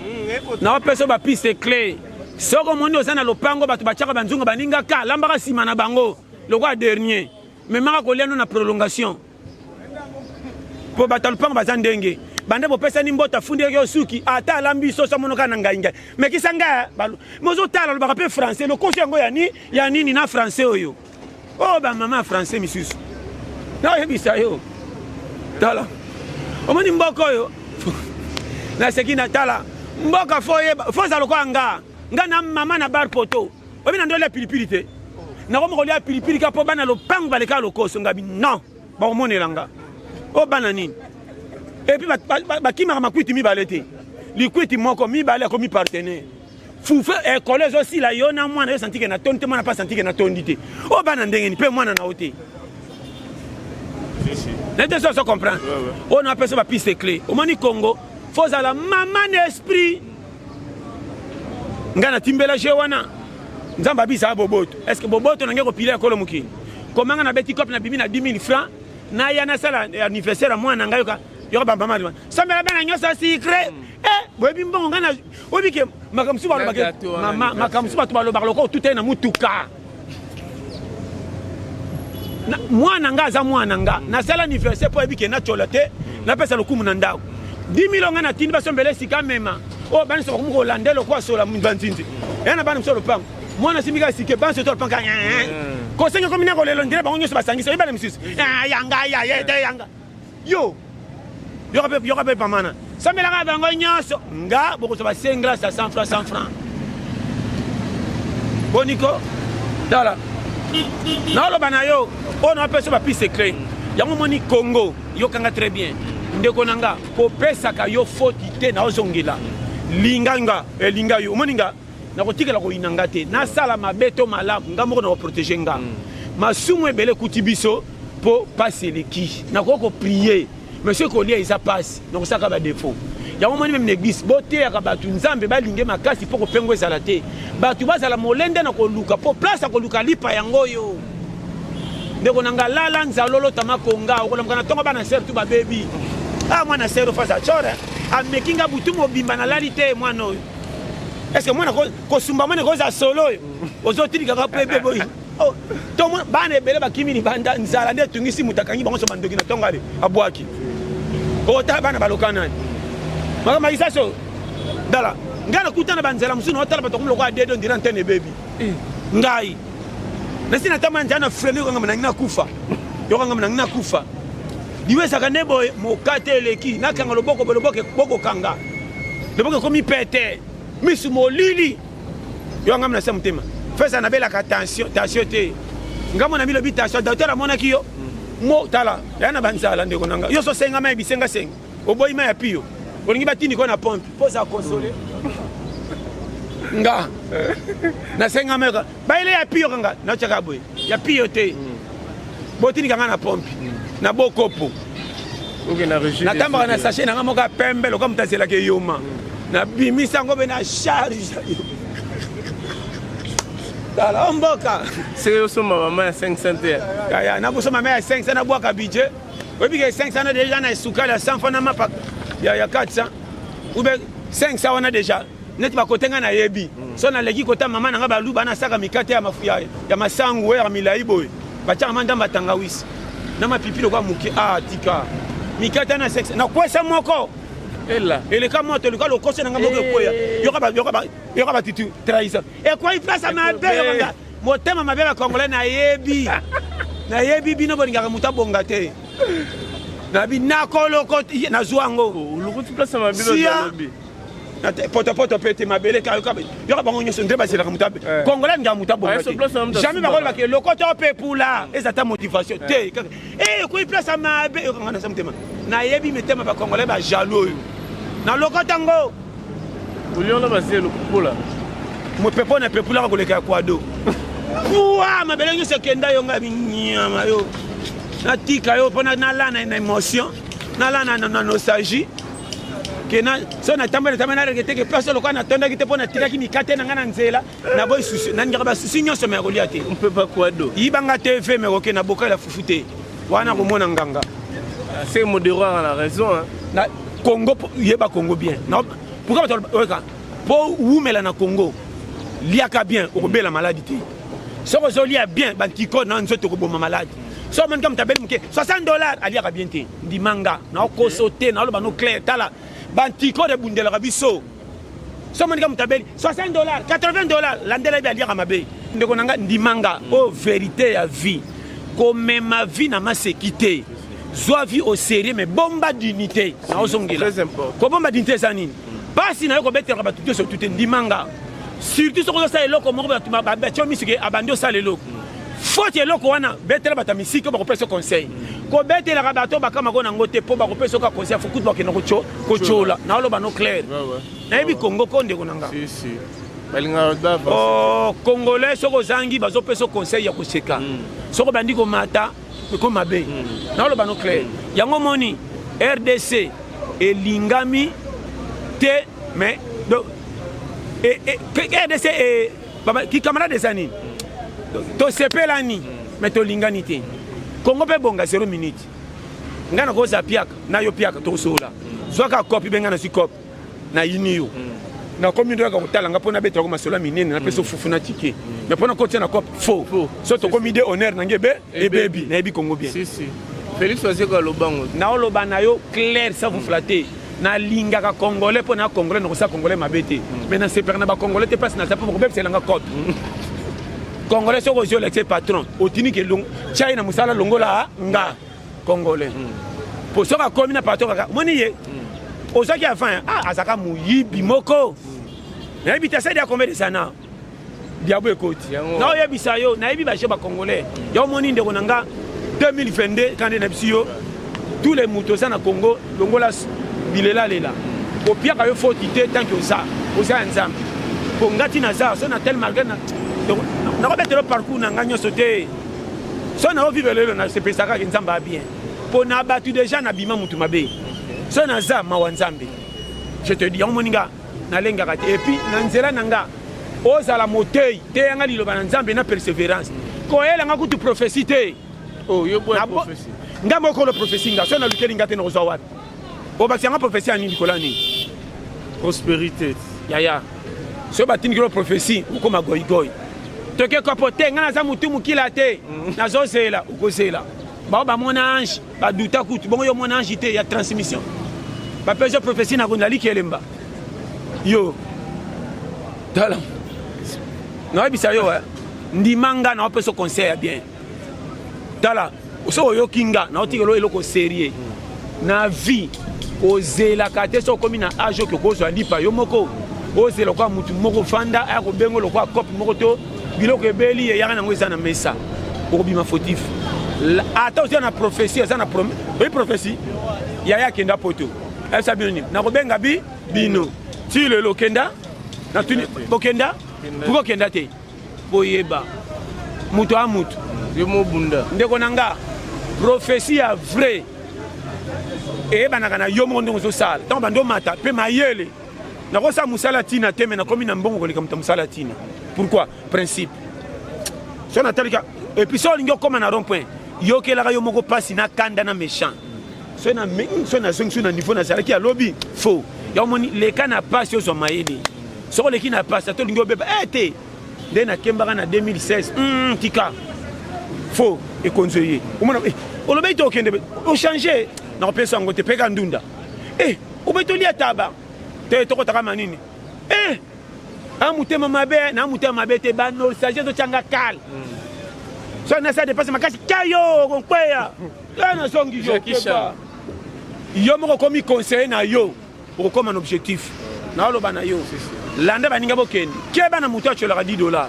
Naopesa bapiste clé. Soki omoni oza na lopango, bato batiaka banzunga, baningaka, lambaka nsima na bango lokola dernier, memaka kolia no na prolongation, mpo bato ya lopango baza ndenge bande bopesani mboto. Afundaki yo suki, ata alambi soso, amonoka na ngai ngai mekisa ngai mozotala, alobaka mpe français lokoso yango ya nini na français oyo. Oyo bamama ya français misusu, naoyebisa yo. Tala, omoni mboka oyo, naseki na tala mboka. Fo oyeba, fo ozala lokola nga. Nga na mama na bar poto, oyebi na ndolia pilipili te. Nakomi kolia pilipili ka mpo bana lopango baleka lokoso. Ngabi non, bakomonela nga oyo bana nini. Et puis bakimaka makwiti mibale te, likwiti moko mibale akomi partenaire. Fufu ekolo ezosila, yo na mwana, yo santike na tondi te, mwana mpe santike na tondi te. Oyo bana ndenge nini mpe mwana na yo te nete so ozo comprendre. Oyo na apesa bapiste clé. Omoni Congo, fo ozala mama na esprit. Ngai natimbela je wana, Nzambe abisaka boboto. Est ce que boboto nange kopila ekolo mokili komanga? Nabeti cope, nabimi na 10 000 francs, naya nasala anniversaire ya mwana na ngai. Yoka, yoka, bamama sambela bana nyonso sucré. Eh, boyebi mbongo ngai na oyebi ke makambo mosusu balobaka, mama, makambo mosusu bato balobaka lokola otuta ye na mutuka. Mwana nga aza mwana nga, nasala anniversaire mpo ayebi ke natyola te, napesa lokumu na ndako. 10 000 nga natindi basombela esika mema oyo bana nyonso bakomi kolanda eloko asola banzinzi ya na bana mosusu ya lopango. Mwana asimbi kaka sike, banso to lopango kosenga komi na kolelo ndele, bango nyonso basangisa oyebana misusu yanga ya ye te yanga yo. Yoka mpe, yoka mpe, pamana sambelaka bango nyonso. Nga bokozwa ba 5 glace ya 100 francs, 100 francs boniko. Tala, naoloba na yo oyo naopesa bapiste clé yango. Omoni Congo, yokanga très bien, ndeko na nga, kopesaka yo foti te, naozongela linga nga elinga yo. Omoni nga nakotikela koyina nga te, nasala mabe to malamu, nga moko nakoprotege nga. Masumu ebele ekuti biso mpo pasi eleki. Nakoki koprier, mais soki kolia eza pasi, nakosalaka badefo yango. Moni meme na église, boteyaka bato Nzambe, balinge makasi mpo kopengo ezala te, bato bazala molende na koluka, mpo place ya koluka lipa yango oyo. Ndeko na nga, lala nzala, olota makonga, okolamuka na ntongo, bana sere tu babebi. Ah, mwana sere ofaza core ameki nga butu mobimba, nalali te. Mwana oyo, est ce que mwana kosumba, mwana kozala solo oyo ozotilikaka mpo ebe boyi. Oh, to bana ebele bakimi libanda, nzala nde etungisi moto, akangi bango so bandoki na ntongo, ale abwaki. Otala bana baloka nani makambo akisa so. Dala ngai nakuta na banzela mosusu, naotala bato akomi lokola dedo ndira ntene ebebi. Ngai nasi natamba nzela na freine, yokangama nangi nakufa, yokangama nangi nakufa. Liwa ezalaka nde boye, mokate eleki, nakanga loboko boye, loboko bokokanga loboko ekomi pete, misu molili. Yo ngam na se motema fesa, nabelaka tension, tension te. Ngambo na milobi tension, docteur amonaki yo mo. Tala ya na banzala, ndeko na nga, yo so senga mai, bisenga senga, oboyi mai ya pio, olingi batindi ko na pompe mpo oza console. Nga nasenga mai bayele ya pio kanga, natyaka boye ya pio te, botindika nga na pompe na bokopo. Natambaka na sachet nanga moko ya pembe lokola moto azelaka eyoma, nabimisa yango mpe na charge. Tala o mboka. Seke osomba mama ya 500 te. Yaya, nakosomba mai ya 500, nabwaka budget. Oyebi ke 500 na déjà na sukali ya 100 francs na mapa ya 400 ou bien 500 wana déjà neti bakote. Ngai nayebi so naleki kota mama na ngai baluba, nasaka mikate ya masangu oyo ya milai boye, batiaka ma ndambo ya tangawisi na mapipi lokola moke. Ah, tika mikate na 500, nakwesa moko. Eleka moto, eleka lokoso na nga moko ekweya. Yoka batutu trahison ekwei place ya mabe. Yoka nga motema mabe, bacongolais nayebi, nayebi bino bolingaka moto abonga te. Nabi nakoloko nazwa yango. Olokoti place ya mabe. Sia. Potopoto mpe te, mabele yoka bango nyonso nde bazelaka moto. Congolais alingaka moto abonga te, jamais bakolobaka eloko to mpe pula eza ta motivation te. Ekoyi place ya mabe, yokanga na sa motema, nayebi mitema bacongolais bajaloux oyo nalokota ngo. Oliona bazelo pola. Mopepo na pepulaka koleka ya kwado pua, mabele nyonso ekenda. Yo ngai nyama yo natika yo mpo nalana na émotion, nalana na nostalgie ke na so natamboli, natamboli, naregretter ke place lokola natondaki te mpo natikaki mikate na ngai na nzela. Naboyi susu, nalingaka basusi nyonso me ya kolia te. Mpe bakwado. Yibanga TV me koke na bokala fufu te wana komona nganga. C'est modéré a raison, hein. Na Congo, yeba Congo bien. Pourquoi bato oyoka mpo wumela na Congo? Liaka bien, okobela maladi te. Soki ozolia bien, bantiko na nzoto okoboma maladi. So omoni ka moto abeli moke 60 $, aliaka bien te. Ndimanga, naokoso te, naoloba no clair. Tala bantiko ebundelaka biso. So omoni ka moto abeli 60 $, 80 $, landela yebi aliaka mabe. Ndeko na nga, ndimanga oyo vérité ya vie. Komema vie na maseki te, zwa vie au sérieux, mais bomba dignité. Naozongela, kobomba dignité eza nini? Mpasi na yo kobetelaka bato nyonso tu te. Ndimanga, surtout soki ozosala eloko moko, bato batio miso ke abandi osala eloko faute. Eloko wana, betela bato ya misiki oyo bakopesa conseil. Kobetelaka bato bakamako nango te, mpo bakopesa oka conseil fo kutu bakenda kotiola. Naoloba no clair, nayebi Kongo ko, ndeko na nga. Oh, congolais, soki ozangi, bazopesa conseil ya koseka. Soki obandi komata, eko mabe. Naoloba no clair, yango moni RDC elingami te, mais donc RDC kikamarade eza nini? Tosepelani mais tolingani te. Kongo mpe bonga 0 minute. Ngai nakoza piaka na yo, piaka tokosola. Zwaka kopi, benga nazwi kope, nayini yo, nakomi ndo yaka kotala nga mpo nabetelako masolo ya minene, napesa fufu na tike, mais mpo nakotia na cope faux. So tokomi de honneur nange ebe ebebi. Nayebi Kongo bien. Félix Wazekwa alobango. Naoloba na yo clair, sans vous flatter, nalingaka congolais mpo na congolais, nakosala congolais mabe te, mais nasepelaka na bacongolais te. Mpasi naza mpo bakobebiselanga cope. Congolais, soki ozwi olakise patron, otiniki tia ye na mosala, longola nga congolais, po soki akomi na patron kaka omoni ye ozwaki avant, ah, azalaka moyibi moko, nayebi te asali ya combien de sana diabo ekoti. Naoyebisa yo, nayebi baje bacongolais. Ya omoni, ndeko na nga, 2022 kande na biso yo, tous les moto oza na Congo, longola bilelalela, kopiaka yo foti te tant que oza oza ya Nzambe. Po nga ti naza so na tel, malgré nakobetela parcours na nga nyonso te, so naovivre lelo, nasepesaka ke Nzambe a bien mpo na bato. Déjà nabima motu mabe, so naza mawa Nzambe, je te dis. Yango moni nga nalengaka te. Et puis na nzela na nga, ozala motei te, yanga liloba na Nzambe na persévérance. Koyelanga kutu prophétie te. Oh, yo boya prophétie. Nga mokolo prophétie, nga so nalukeli nga te, nakozwa wapi? Obakisi yanga prophétie ya nini likolo ya nini? Prospérité. Yaya, so batindikilo prophétie, okoma goigoi. Toke kopo te, nga naza motu mokila te, nazozela, okozela. Bao bamona ange, baduta kutu bongo. Yo mona ange te ya transmission, bapesa prophétie na naliki elemba yo. Tala, nayebisa yo, ndima nga naopesa conseil ya bien. Tala, soki oyoki nga, naotikela eloko sérieux na vie. Ozelaka te soki okomi na age oki okozwa lipa yo moko, ozela lokola mutu moko fanda aya kobengo lokola cope moko to biloko ebeli eyaka nango eza na mesa, okobima fautif. Ata oza na prophétie, eza na oyi prophétie. Yaya akenda poto, ayebisa bino nini? Nakobenga bi bino ti lelo okenda, natuni bokenda, pourquoi okenda te? Boyeba moto a motu. Yo mobunda. Ndeko na nga, prophétie ya vrai eyebanaka na yo moko ndenge ozosala. Ntango bandi omata mpe mayele, nakosala mosala ntina te, me nakomi na mbongo koleka moto ya mosala ntina. Pourquoi? Principe. So natalika, et puis so olingi okóma na rond point, yokelaka yo moko mpasi na kanda na méchant. So nazongi so na niveau nazalaki, alobi faux. Ya omoni, leka na pasi, ozwa mayele. Soki oleki na pasi, ata olingi obeba e te. Nde nakembaka na 2016, tika faux ekonzo ye. Omona, olobaki te okende, ochange, nakopesa yango te. Peka ndunda. Obe tolia taba te, tokotaka manini eh a motema mabe na motema mabe te, ba nostalgie ezotyanga kale. So nasala dépense makasi kayo okonkweya ya nazongi yo. Jackie Chan. Yo moko okomi conseiller na yo, okokoma na objectif. Naoloba na yo, landa baninga bokende, keba na moto atyolaka 10 $,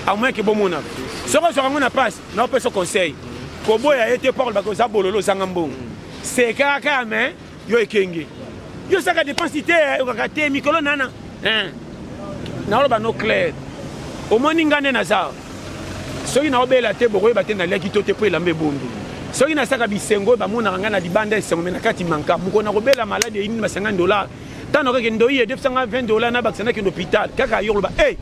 à moins ke bomonaka. Soki ozwaka yango na pasi, naopesa conseil, koboya ye te mpo akolobaka oza bololo, ozanga mbongo. Sekaka kaka, me yo ekenge, yo osaka dépense te, oyokaka te mikolo nana. Naoloba no clair, omoni nga nde naza, soki naobela te, bokoyeba te naliaki to te, mpo elamba ebombi. Soki nasaka bisengo oyo bamonaka ngai na libanda, esengo, me na kati manka. Mokolo nakobela maladi eyini ba 50 $, ntango nakokende ndoi edefisanga 20 $, nabakisa, nakende hôpital kaka. Yo koloba e,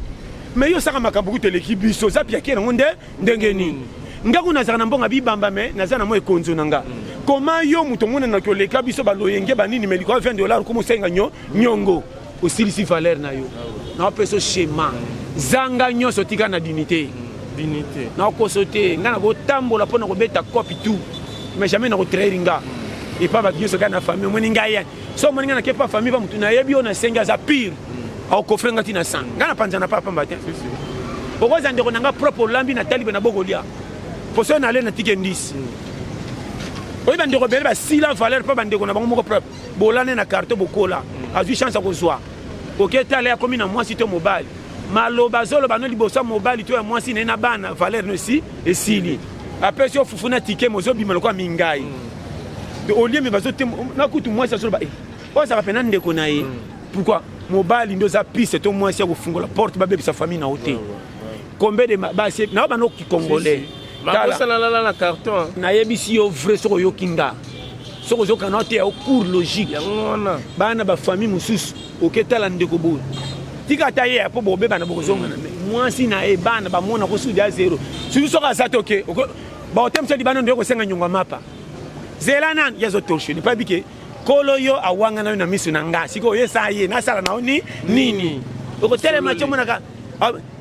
me yo osaka makambo kutu eleki biso, oza piake nango nde ndenge nini? Nga kuna nazalaka na mbongo ya bibamba, me naza na mwa ekonzo na nga. Koma yo moto omonanaki oleka biso baloyenge banini, me likolo ya 20 $ okoma osenga nyongo, osilisi valeur na yo. Naopesa schéma, zanga nyonso, tika na dignité. Dignité. Nakokoso te, ngai nakotambola mpo na kobeta cope tout, mais jamais nakotrahir nga epa bato nyonso. Kaka na famille, omoni ngai ye, so omoni ngai nake pa famille, pa motu nayebi oyo nasengi aza pire, akokofre nga ntina sang. Ngai napanzana pa pamba te. Okoza ndeko na nga propre, olambi natali be na bokolia poso nale natike ndisi. Oyi bandeko ebele basila valeur mpo bandeko na bango moko propre, bolane na carton, bokola, azwi chance ya kozwa, oke tala, akomi na mwasi to mobali, maloba azoloba no liboso ya mobali to ya mwasi na ye na bana, valeur no esi esili. Apesi yo fufu na tike, mozobima lokola mingai olie, me bazote na kutu mwasi azoloba oyo azalaka mpena ndeko na ye. Pourquoi mobali nde oza piste to mwasi ya kofungola porte, babebisa famille na yo te? Combien de basi nao banoki congolais? Bakosala lala na carton. Nayebisi yo vrai, soki oyoki nga, soki ozokana o te, ya cours logique. Yango wana. Bana bafamille mosusu, oketala ndeko boye, tika ata ye mpo bobebana, bokozongana, me mwasi na ye, bana bamona kosudi ya zero, surtout soki aza te. Oke baotemisa libanda, ndoye kosenga nyongo ya mapa, zela nani ye azotorsionne mpo abike kolo yo awanga na yo na miso na nga. Sikoyo oyesa ye, nasala na yo ni nini? Okotelema ti omonaka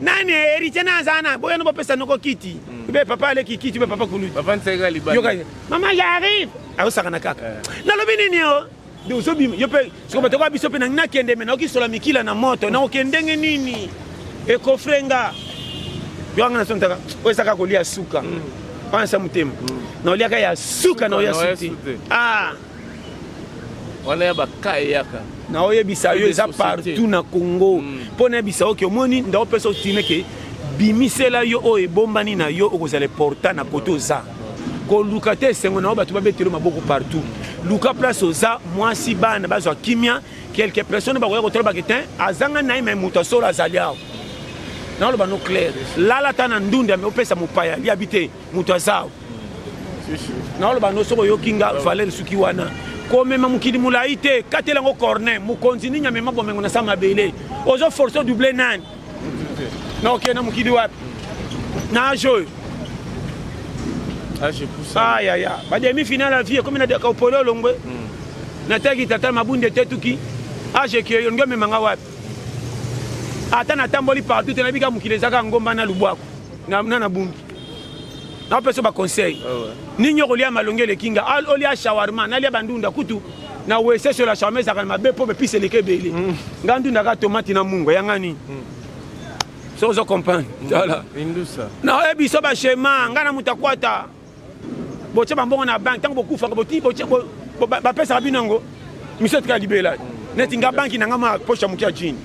nani héritier na aza na boyano, bopesa noko kiti be papa aleki kiti be papa kulutu. Papa Nseka libanda. Yoka, mama j'arrive, azosakana kaka. Nalobi nini o de ozobima yo mpe siko bato kwa biso mpe nakende, me naokisola mikila na moto, naokende ndenge nini? Ekofre nga yo anga nasontaka oyo ezaka kolia suka wana sa motema, naoliaka ya suka na oya suka su te. Ah. Wana ya baka eyaka. Naoyebisa yo, eza Société. partout na Congo. Mpo nayebisa oke, omoni ndaopesa otime ke bimisela yo oyo ebombani na yo, okozala important na kote oza. Koluka te esengo na yo bato babetelo maboko partout. Luka place oza, mwasi, bana bazwa kimia, quelque personne bakoya kotala bake te azanga na ye, me moto asolo azali awa. Naoloba no clair, lala ata na ndunda, me opesa mopaya liabi te, moto aza awa. Naoloba no, soki oyoki nga, valeur suki wana komema mokili molai te, katela yango corner. Mokonzi nini amema bomengo na sa mabele? Ozoforce odouble nani na okende na mokili wapi na age oyo? Age poussa. Ayaya, bademi finale ya vie ekomi na opole, olongwe nataki tata mabunde te, tuki age ke olingi omemanga wapi? Ata natamboli partout te, nayebi kaka mokili ezaka ngomba na lubwaku na nabungi. Naopesa baconseil nini? Okolia malongi eleki nga, olia shawarma, nalia bandunda kutu na wese. Sola shawarma ezalaka na mabe mpo bepise eleki ebele. Nga ndunda kaka tomate na mungwa, yanga nini? Soki ozo comprendre, tala. Indusa. Naoyebi biso baschéma, ngai na moto akwata botia bambongo na banque, ntango bokufaka bapesaka bino yango, miso etika libela. Neti nga, banki na nga mwa poche ya moke ya jean,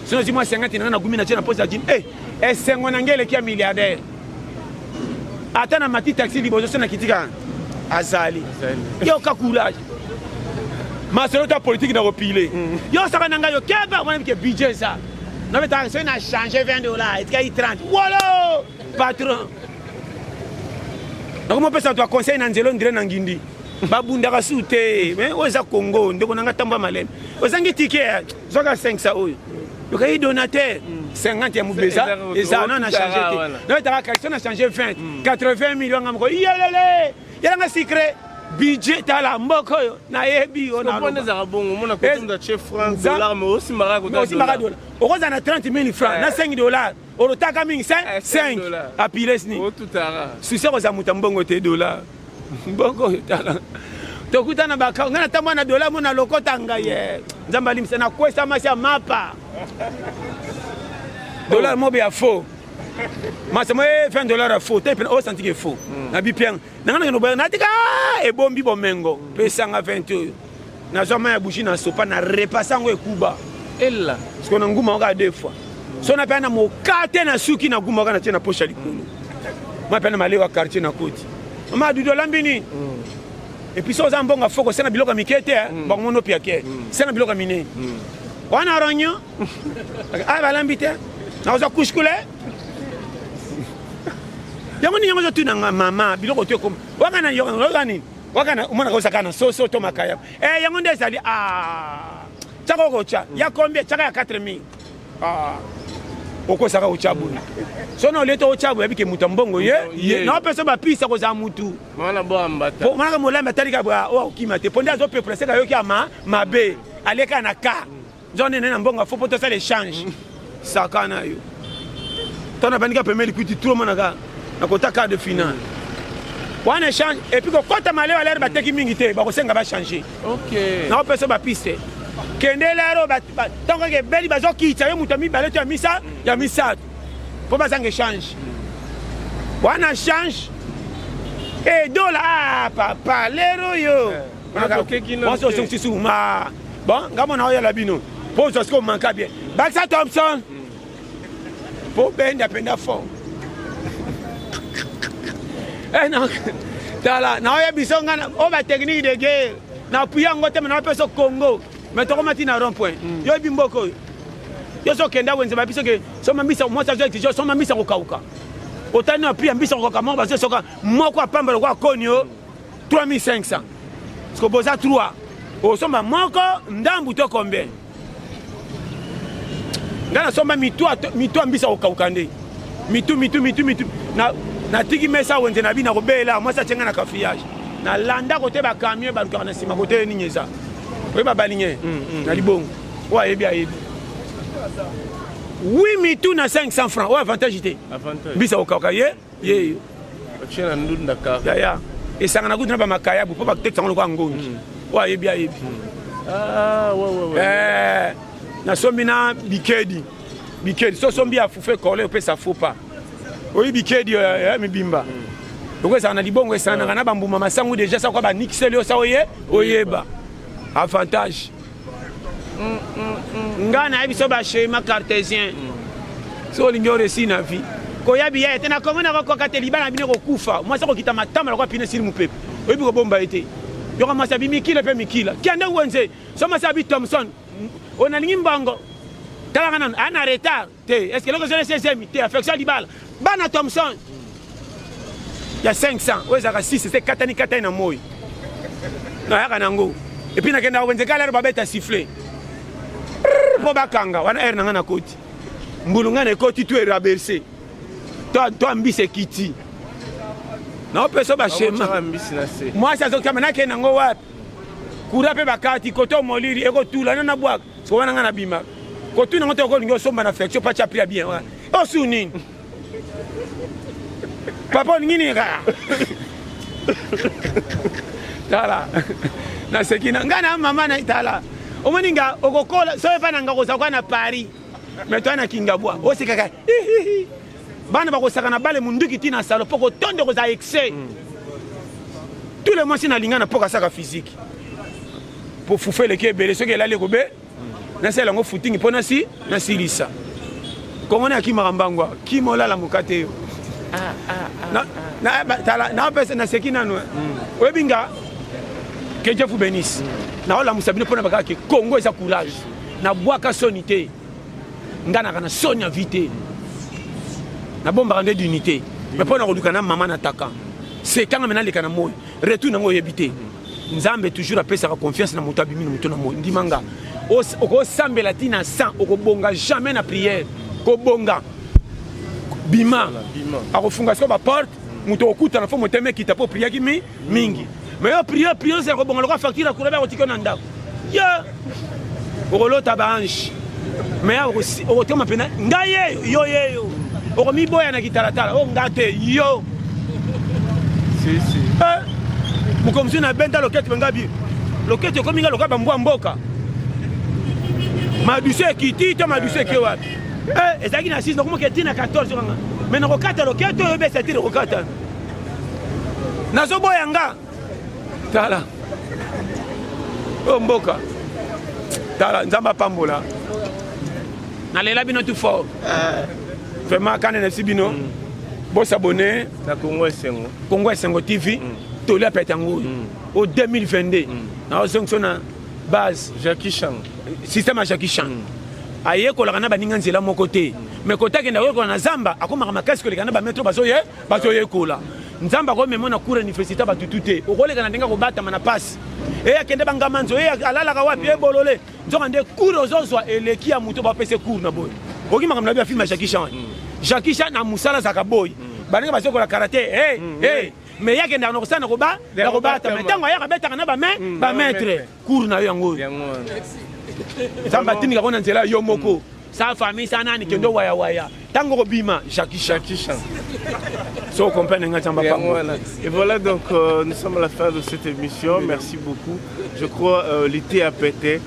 soki ozwi mwa 50 na nga, nagumi na tie na poche ya jean, eh, esengo na ngai eleki ya milliardaire. Ata na mati taxi liboso, so nakitika azali. Yoka courage, masolo ta politike na kopile yo, osaka na ngai, yo keba, omona bike budget eza nabetaka. Soki na change 20 $, etikaki 30, wolo patron nakomopesa bato ya conseil na nzela ondire na ngindi babundaka su te. Mais oyo eza Congo, ndeko na nga, tambwa maleme. Ozangi tike, zwaka 500 oyo, yokai donateur 50 ya mobeza eza na na change te, nabetaka kasi na change 20, 80 million nga moko yelele yelanga secret budget. Tala mboka oyo nayebi yo. Mpona ezalaka bongo, omona kotinda che franc dollar, mais osimbaka. Osimbaka dollar, okozala na 30 000 francs na 5 $, olotaka mingi 5 apires ni otutaka. Susi akozala moto ya mbongo te, dollar mbongo oyo, tala. Tokutana baka ngai natambwa na dola mo na lokota ngai ye. Nzambe alimbisa na kwesa masi ya mapa. Dollar mobe ya faux. Masi mo eh 20 dollars ya faux. Te pena o senti que faux. Na bipiang. Na ngai na na tika ebombi bomengo. Pesa nga 20 oyo. Nazwa mai ya bougie na sopa na repassa yango ekuba. Ella. Siko na nguma oka deux fois. So na pena mokate na suki na guma oka na tie na poche ya likolo. Ma pena malewa quartier na koti. Mama Dudu olambi nini? Et puis so oza mbongo foko senga biloko ya mike te, bango mono pia ke. Senga biloko ya minene. Wana rognon. Ah balambi te. Na oza couche couleur. Yango nini yango ozotuna nga mama biloko to ekoma. Waka na yoka yoka nini? Waka na omonaka ozaka na soso to makaya. Eh yango nde ezali ah. Tsaka okotya. Ya combien? Tsaka ya 4000. Ah. Okosaka otya boye. So na oleta otya boye abike moto ya mbongo ye. Ye. Na opesa bapisa kozala mutu. Mwana bo ambata. Po mwana molambi atali ka bwa oyo akokima te. Po nde azopepola seka ayoki ama mabe. Aleka na ka. Nzonde nene na mbongo fo po tosala échange. Saka na yo. Tona bandika pembeni kuti trop monaka na kota quart de finale. Wana échange et puis kokota maleo alere bateki mingi te bakosenga ba changer. OK. Na opesa ba piste. Kende lero ntango kaka ebeli bazokitisa yo moto ya mibale to ya misa ya misato mpo bazanga échange. Wana change e dola ah papa lero yo. Mwasi osongisi suma. Bon, nga mona oyala bino. Po ozwa sikoyo manka bien. Bakisa Thompson. Po benda penda fort. Eh na tala na oya biso nga na o ba technique de guerre. Na appuyer yango te mais na pesa Congo. Mais tokoma ti na rond point. Yo yebi mboka oyo. Yo so kenda wenze ba biso ke soma mbisa mwasi azo exige soma mbisa kokauka. Otani na prix ya mbisa kokauka moko bazo soka moko apamba lokola koni yo 3500. Parce que boza 3. Osomba moko ndambu to combien? Nga nasomba mitu mitu ya mbisa kokauka nde. Mitu mitu mitu mitu na natiki mesa wenze na bina kobela mwasi atie nga na cafouillage. Nalanda kote ba camion balukaka na nsima kote nini eza. Oyeba balinge na libongo. Oyo ayebi ayebi. 8 mitu na 500 francs. Oyo avantage te. Avantage. Mbisa kokauka ye ye yo. Otie na ndunda carré. Yaya esangana kutu na ba makayabu mpo batekisa yango lokola ngongi. Oyo ayebi ayebi. Ah ouais ouais ouais. Eh, nasombi na bikedi. Bikedi so sombi ya fufu ekole opesa faux pas. Oyi bikedi ya mibimba. Loko ezala na libongo esanganaka na bambuma masangu deja sa kwa banikiseli yo sa oye oyeba. Avantage. Nga nayebi so ba schéma cartésien. So olingi oresi na vie. Koya biya ete na Congo nakokoka te libala na bino ekokufa. Mwasi akokita matama lokola pine esili mopepe. Oyebi kobomba ye te. Yoka mwasi abi mikila mpe mikila. Kende wenze. So mwasi abi Thomson. Oyo nalingi mbongo. Talaka nanu aya na retard te. Est-ce que eloko ezolesa ezemi te affection ya libala. Bana Thomson ya 500 oyo ezalaka 6 ese katani katani na moi. Nayaka nango. Et puis nakendaka wenze kala babeta sifflet. Mpo bakanga wana heure na nga nakoti. Mbulu nga na ekoti tu eraberse. To to mbisi ekiti. Naopesa ba schéma. Mbisi na se. Mwasi azokama nakende nango wapi? Kura mpe bakati koto molili ekotula na nabwaka. Siko wana nga nabima. Kotuna ngo te okolingi osomba na affection pa prix ya bien. Osu nini? Papa olingi nini kaka? Tala. Naseki na nga na mama na tala. Omoni nga okokola so epa na nga kozala kwa na Paris. Mais toi na Kingabwa osekaka. Bana bakosaka na bale munduki ti na salo po kotonda kozala excès. Tous les mwasi nalinga na poka asaka physique. Po fufu eleki ebele soki elali ekobe nasala yango footing mpo nasi nasilisa. Kongo na akimaka mbangu awa kima olala mokate yo. Tala napesa naseki nanu oyebi nga que Dieu vous bénisse. Naolamusa bino mpona bakaka ke Congo eza courage. Nabwaka soni te. Nga naka na soni ya vie te. Nabombaka nde dignité. Mais mpo na koluka na mama nataka. Sekanga me naleka na moi. Retour nango oyebi te. Nzambe toujours apesaka confiance na moto abimi na moto na moi. Ndima nga. Okosambela ti na 100 okobonga jamais na prière. Kobonga. Bima. Akofunga sikoyo ba porte moto okutana fo motema ekita mpo priaki mi mingi. Mais yo prière prière ozala kobonga lokola facture ya courant bakotika yo na ndako. Yo okolota ba ange. Mais okotema pena ngai yeyo yo yeyo. Okomiboya na kitalatala o nga te yo. Si si. Eh. Mokolo mosusu nabenda loketo benga bi loketo ekomi nga lokola bambwa mboka. Madusu ekiti to madusu eke wapi? Eh, ezalaki na 6 nakomoki eti na 14 kanga. Mais nakokata loketo oyo besa ti nakokata. Nazoboya nga. Tala. Oyo mboka. Tala Nzambe apambola. Nalela bino tout fort. Eh. Vraiment kana na bino. Bo s'abonner na Congo Esengo. Congo Esengo TV. Toli apeta yango oyo. O 2022. Na ozongisa na base. Jackie Chan. Système ya Jackie Chan. Ayekolaka na baninga nzela moko te. Mais kota akenda koyekola na zamba akomaka makasi koleka na ba maître bazoye bazoyekola. Nzambe akomema na cours université bato tu te. Okoleka na ndenge akobatama na pasi. Eye akende bangama nzo, eye alalaka wapi, eye bolole. Nzoka nde cours ozozwa eleki ya moto bapesa cours na boye. Oki makambo na bi ya film ya Jackie Chan. Jackie Chan na mosala azalaka boye. Baninga bazokola karate, hey, hey. Mais ye akendaka na kosala na koba na kobatama. Ntango ayaka abetaka na ba main ba maître. Cours na yo yango oyo. Nzambe atindika ko na nzela yo moko. Sa famille sa nani kendo waya waya. Tango kobima Jackie Chan. Jackie Chan. So comprendre nga Nzambe apambola. Et voilà donc nous sommes à la fin de cette émission. Merci beaucoup. Je crois l'été a pété.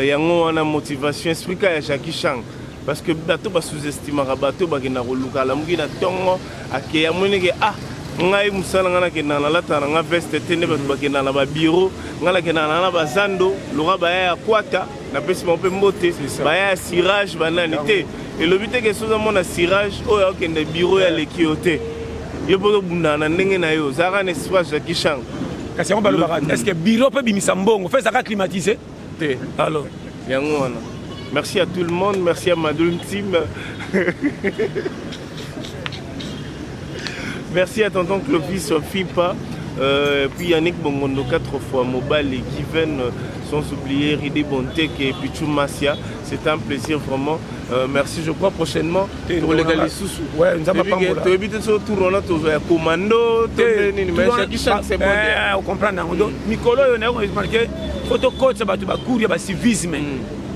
Yango wana motivation esprit ya Jackie Chan. Parce que bato ba sous-estimaka bato bakenda koluka alamuki na tongo akeya amoni ke ah ngai mosala ngai nakendaka nalataka na ngai veste te nde bato bakendaka na babiro ngai nakendaka na bazando loka baya ya kwata napesi bango mpe mbote baya ya cirage banani te elobi te ke soki ozamona cirage oyo akokende biro ya leki yo te yo mpo ozobundana na ndenge na yo ozalaka na esprit ya Jackie Chan. Kasi yango balobaka est-ce que bureau mpe bimisa mbongo fo ezalaka climatisé te? Alors yango wana. Merci à tout le monde, merci à Madoum Team. Merci à tonton Clovis Fipa, puis Yannick Bongondo 4 fois Mobali, Given, sans oublier Ridi Bontek et Pichou Massia. C'est un plaisir vraiment. Merci, je crois prochainement pour les Galisusu. Ouais, nous avons pas Tu évites ce tour on a toujours un commando, mais Jackie Chan c'est bon. On comprend donc Mikolo on a remarqué photo coach ba tu ba cours ya ba civisme.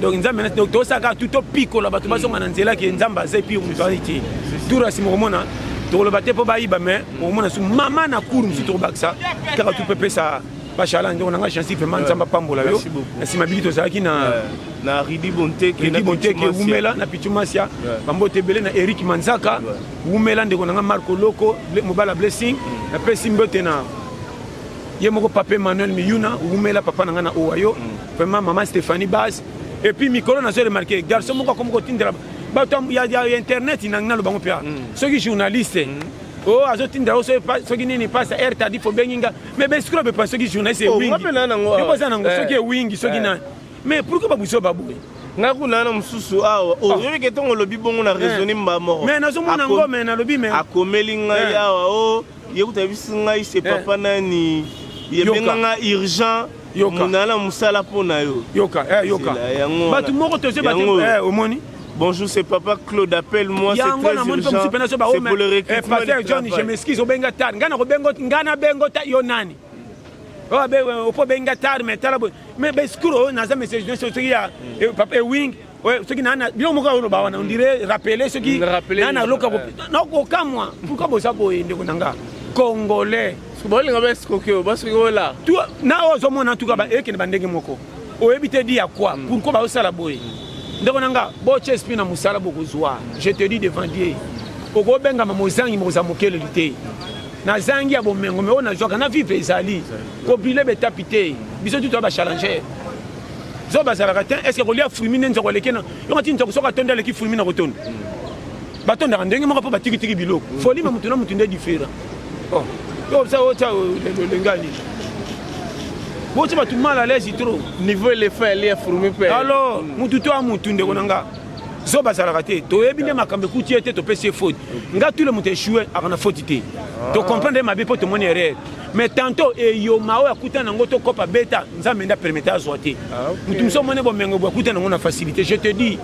Donc nzambe donc tosaka tout to pico la bato bazonga na nzela ke nzambe aza puis mutu aza te. Tour ya sima komona tokoloba te mpo bayiba mais okomona su mama na cour mosusu tokobakisa kaka tu pepesa ba challenge ndeko na nga Chancy vraiment nzambe apambola yo. Na nsima biki tozalaki na na Ridi Bonteke, Ridi Bonteke wumela na Pichu Masia, bambote ebele na Eric Manzaka wumela ndeko na nga Marco Loko mobala Blessing, napesi mbote na ye moko Papa Emmanuel Miyuna wumela papa na nga na Ohio, vraiment maman Stéphanie Baz. Et puis mikolo nazo remarquer garçon moko akomi kotindela bato ya internet na nga lobango mpe soki journaliste oh azotindela yo soki nini pasa air tardif obengi nga mais bescro bepa soki journaliste ewingi eboza nango soki ewingi soki nani mais pourquoi babuso baboye nga kuna na mosusu awa oyebi ke ntongo olobi bongo na raisonne mba moko mais nazomona yango mais nalobi mais akomeli ngai awa o ye kuta yebisi ngai se papa nani yebenga nga urgent monala mosala mpo na yo yoka yoka bato moko toze bato omoni. Bonjour, c'est papa Claude, appelle-moi, c'est très urgent. C'est pour le recrutement. Pasteur John, je m'excuse, obenga tard. Ngana kobengo, ngana bengo ta yo nani. Oh be opo benga tard mais tala mais beskuro naza message de soki ya papa Ewing, soki nana biloko moko oloba wana on dirait rappeler soki nana loka na kokamwa. Pourquoi boza boye ndeko nanga Congolais? Bolinga ba escroquer, ba soki ola. Tu na ozomona en tout cas ba ekende ba ndenge moko. Oyebi te di ya quoi? Pourquoi ba osala boye? Ndeko nanga botia esprit na mosala bokozwa. Je te dis devant Dieu. Okobengama mozangi moza mokeleli te. Nazangi ya bomengo mais oyo nazwaka na vivre ezali. Kobrile betapi te. Biso tutu ba challenger. Zo bazalaka te est-ce que kolia fruit nde nzoko aleki na yo ngati nzoko soka tonda aleki fruit na kotonda. Batondaka ndenge moko mpo batikitiki biloko. Folie ma mutu na mutu nde différent. Oh, yo ça otia lengani. Boti bato mal à l'aise trop. Niveau éléphant elia fourmi pe. Alors, mutu to mutu ndeko na nga. Zo bazalaka te. Toyebi nde makambo ekuti ye te topesi ye faute. Nga tout le monde échoué akana faute te. To comprendre mabe po tomoni erreur. Mais tantôt eyoma oyo akuta nango to kopa beta nzambe nda permettre azwa te. Mutu mosusu omoni bomengo bo akuta nango na facilité. Je te dis.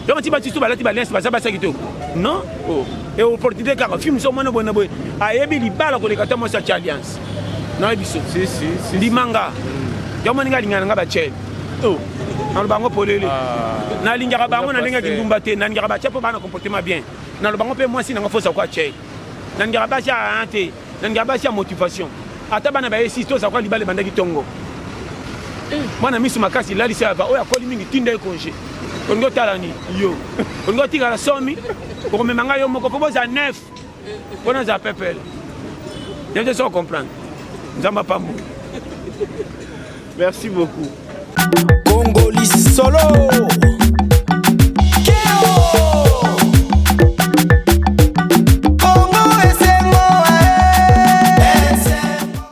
Donc ti batisto balati ba alliance baza basaki to. Non? Oh. Et opportunité kaka film so mona boye na boye ayebi libala koleka ta mwasi atia alliance. Nayebi so. Si si si. Ndimanga. Yo moni nga lingana nga ba chel. Oh. Naloba yango polele. Nalingaka bango na ndenge kindumba te, nalingaka batia mpo bana comportement bien. Naloba yango mpe mwasi nanga fosa kwa chel. Nalingaka basi ya te, nalingaka basi ya motivation. Ata bana baye 6, tozala kwa libala ebandaki ntongo. Mwana miso makasi, lalisa yava oyo akoli mingi, tinda ye congé. Olingi otala nini yo? Olingi otikala somi, okomema ngai yo moko mpo bozala neuf mpo nazala pepele. Nde so comprendre. Nzambe apambola. Merci beaucoup. Congo Lisolo.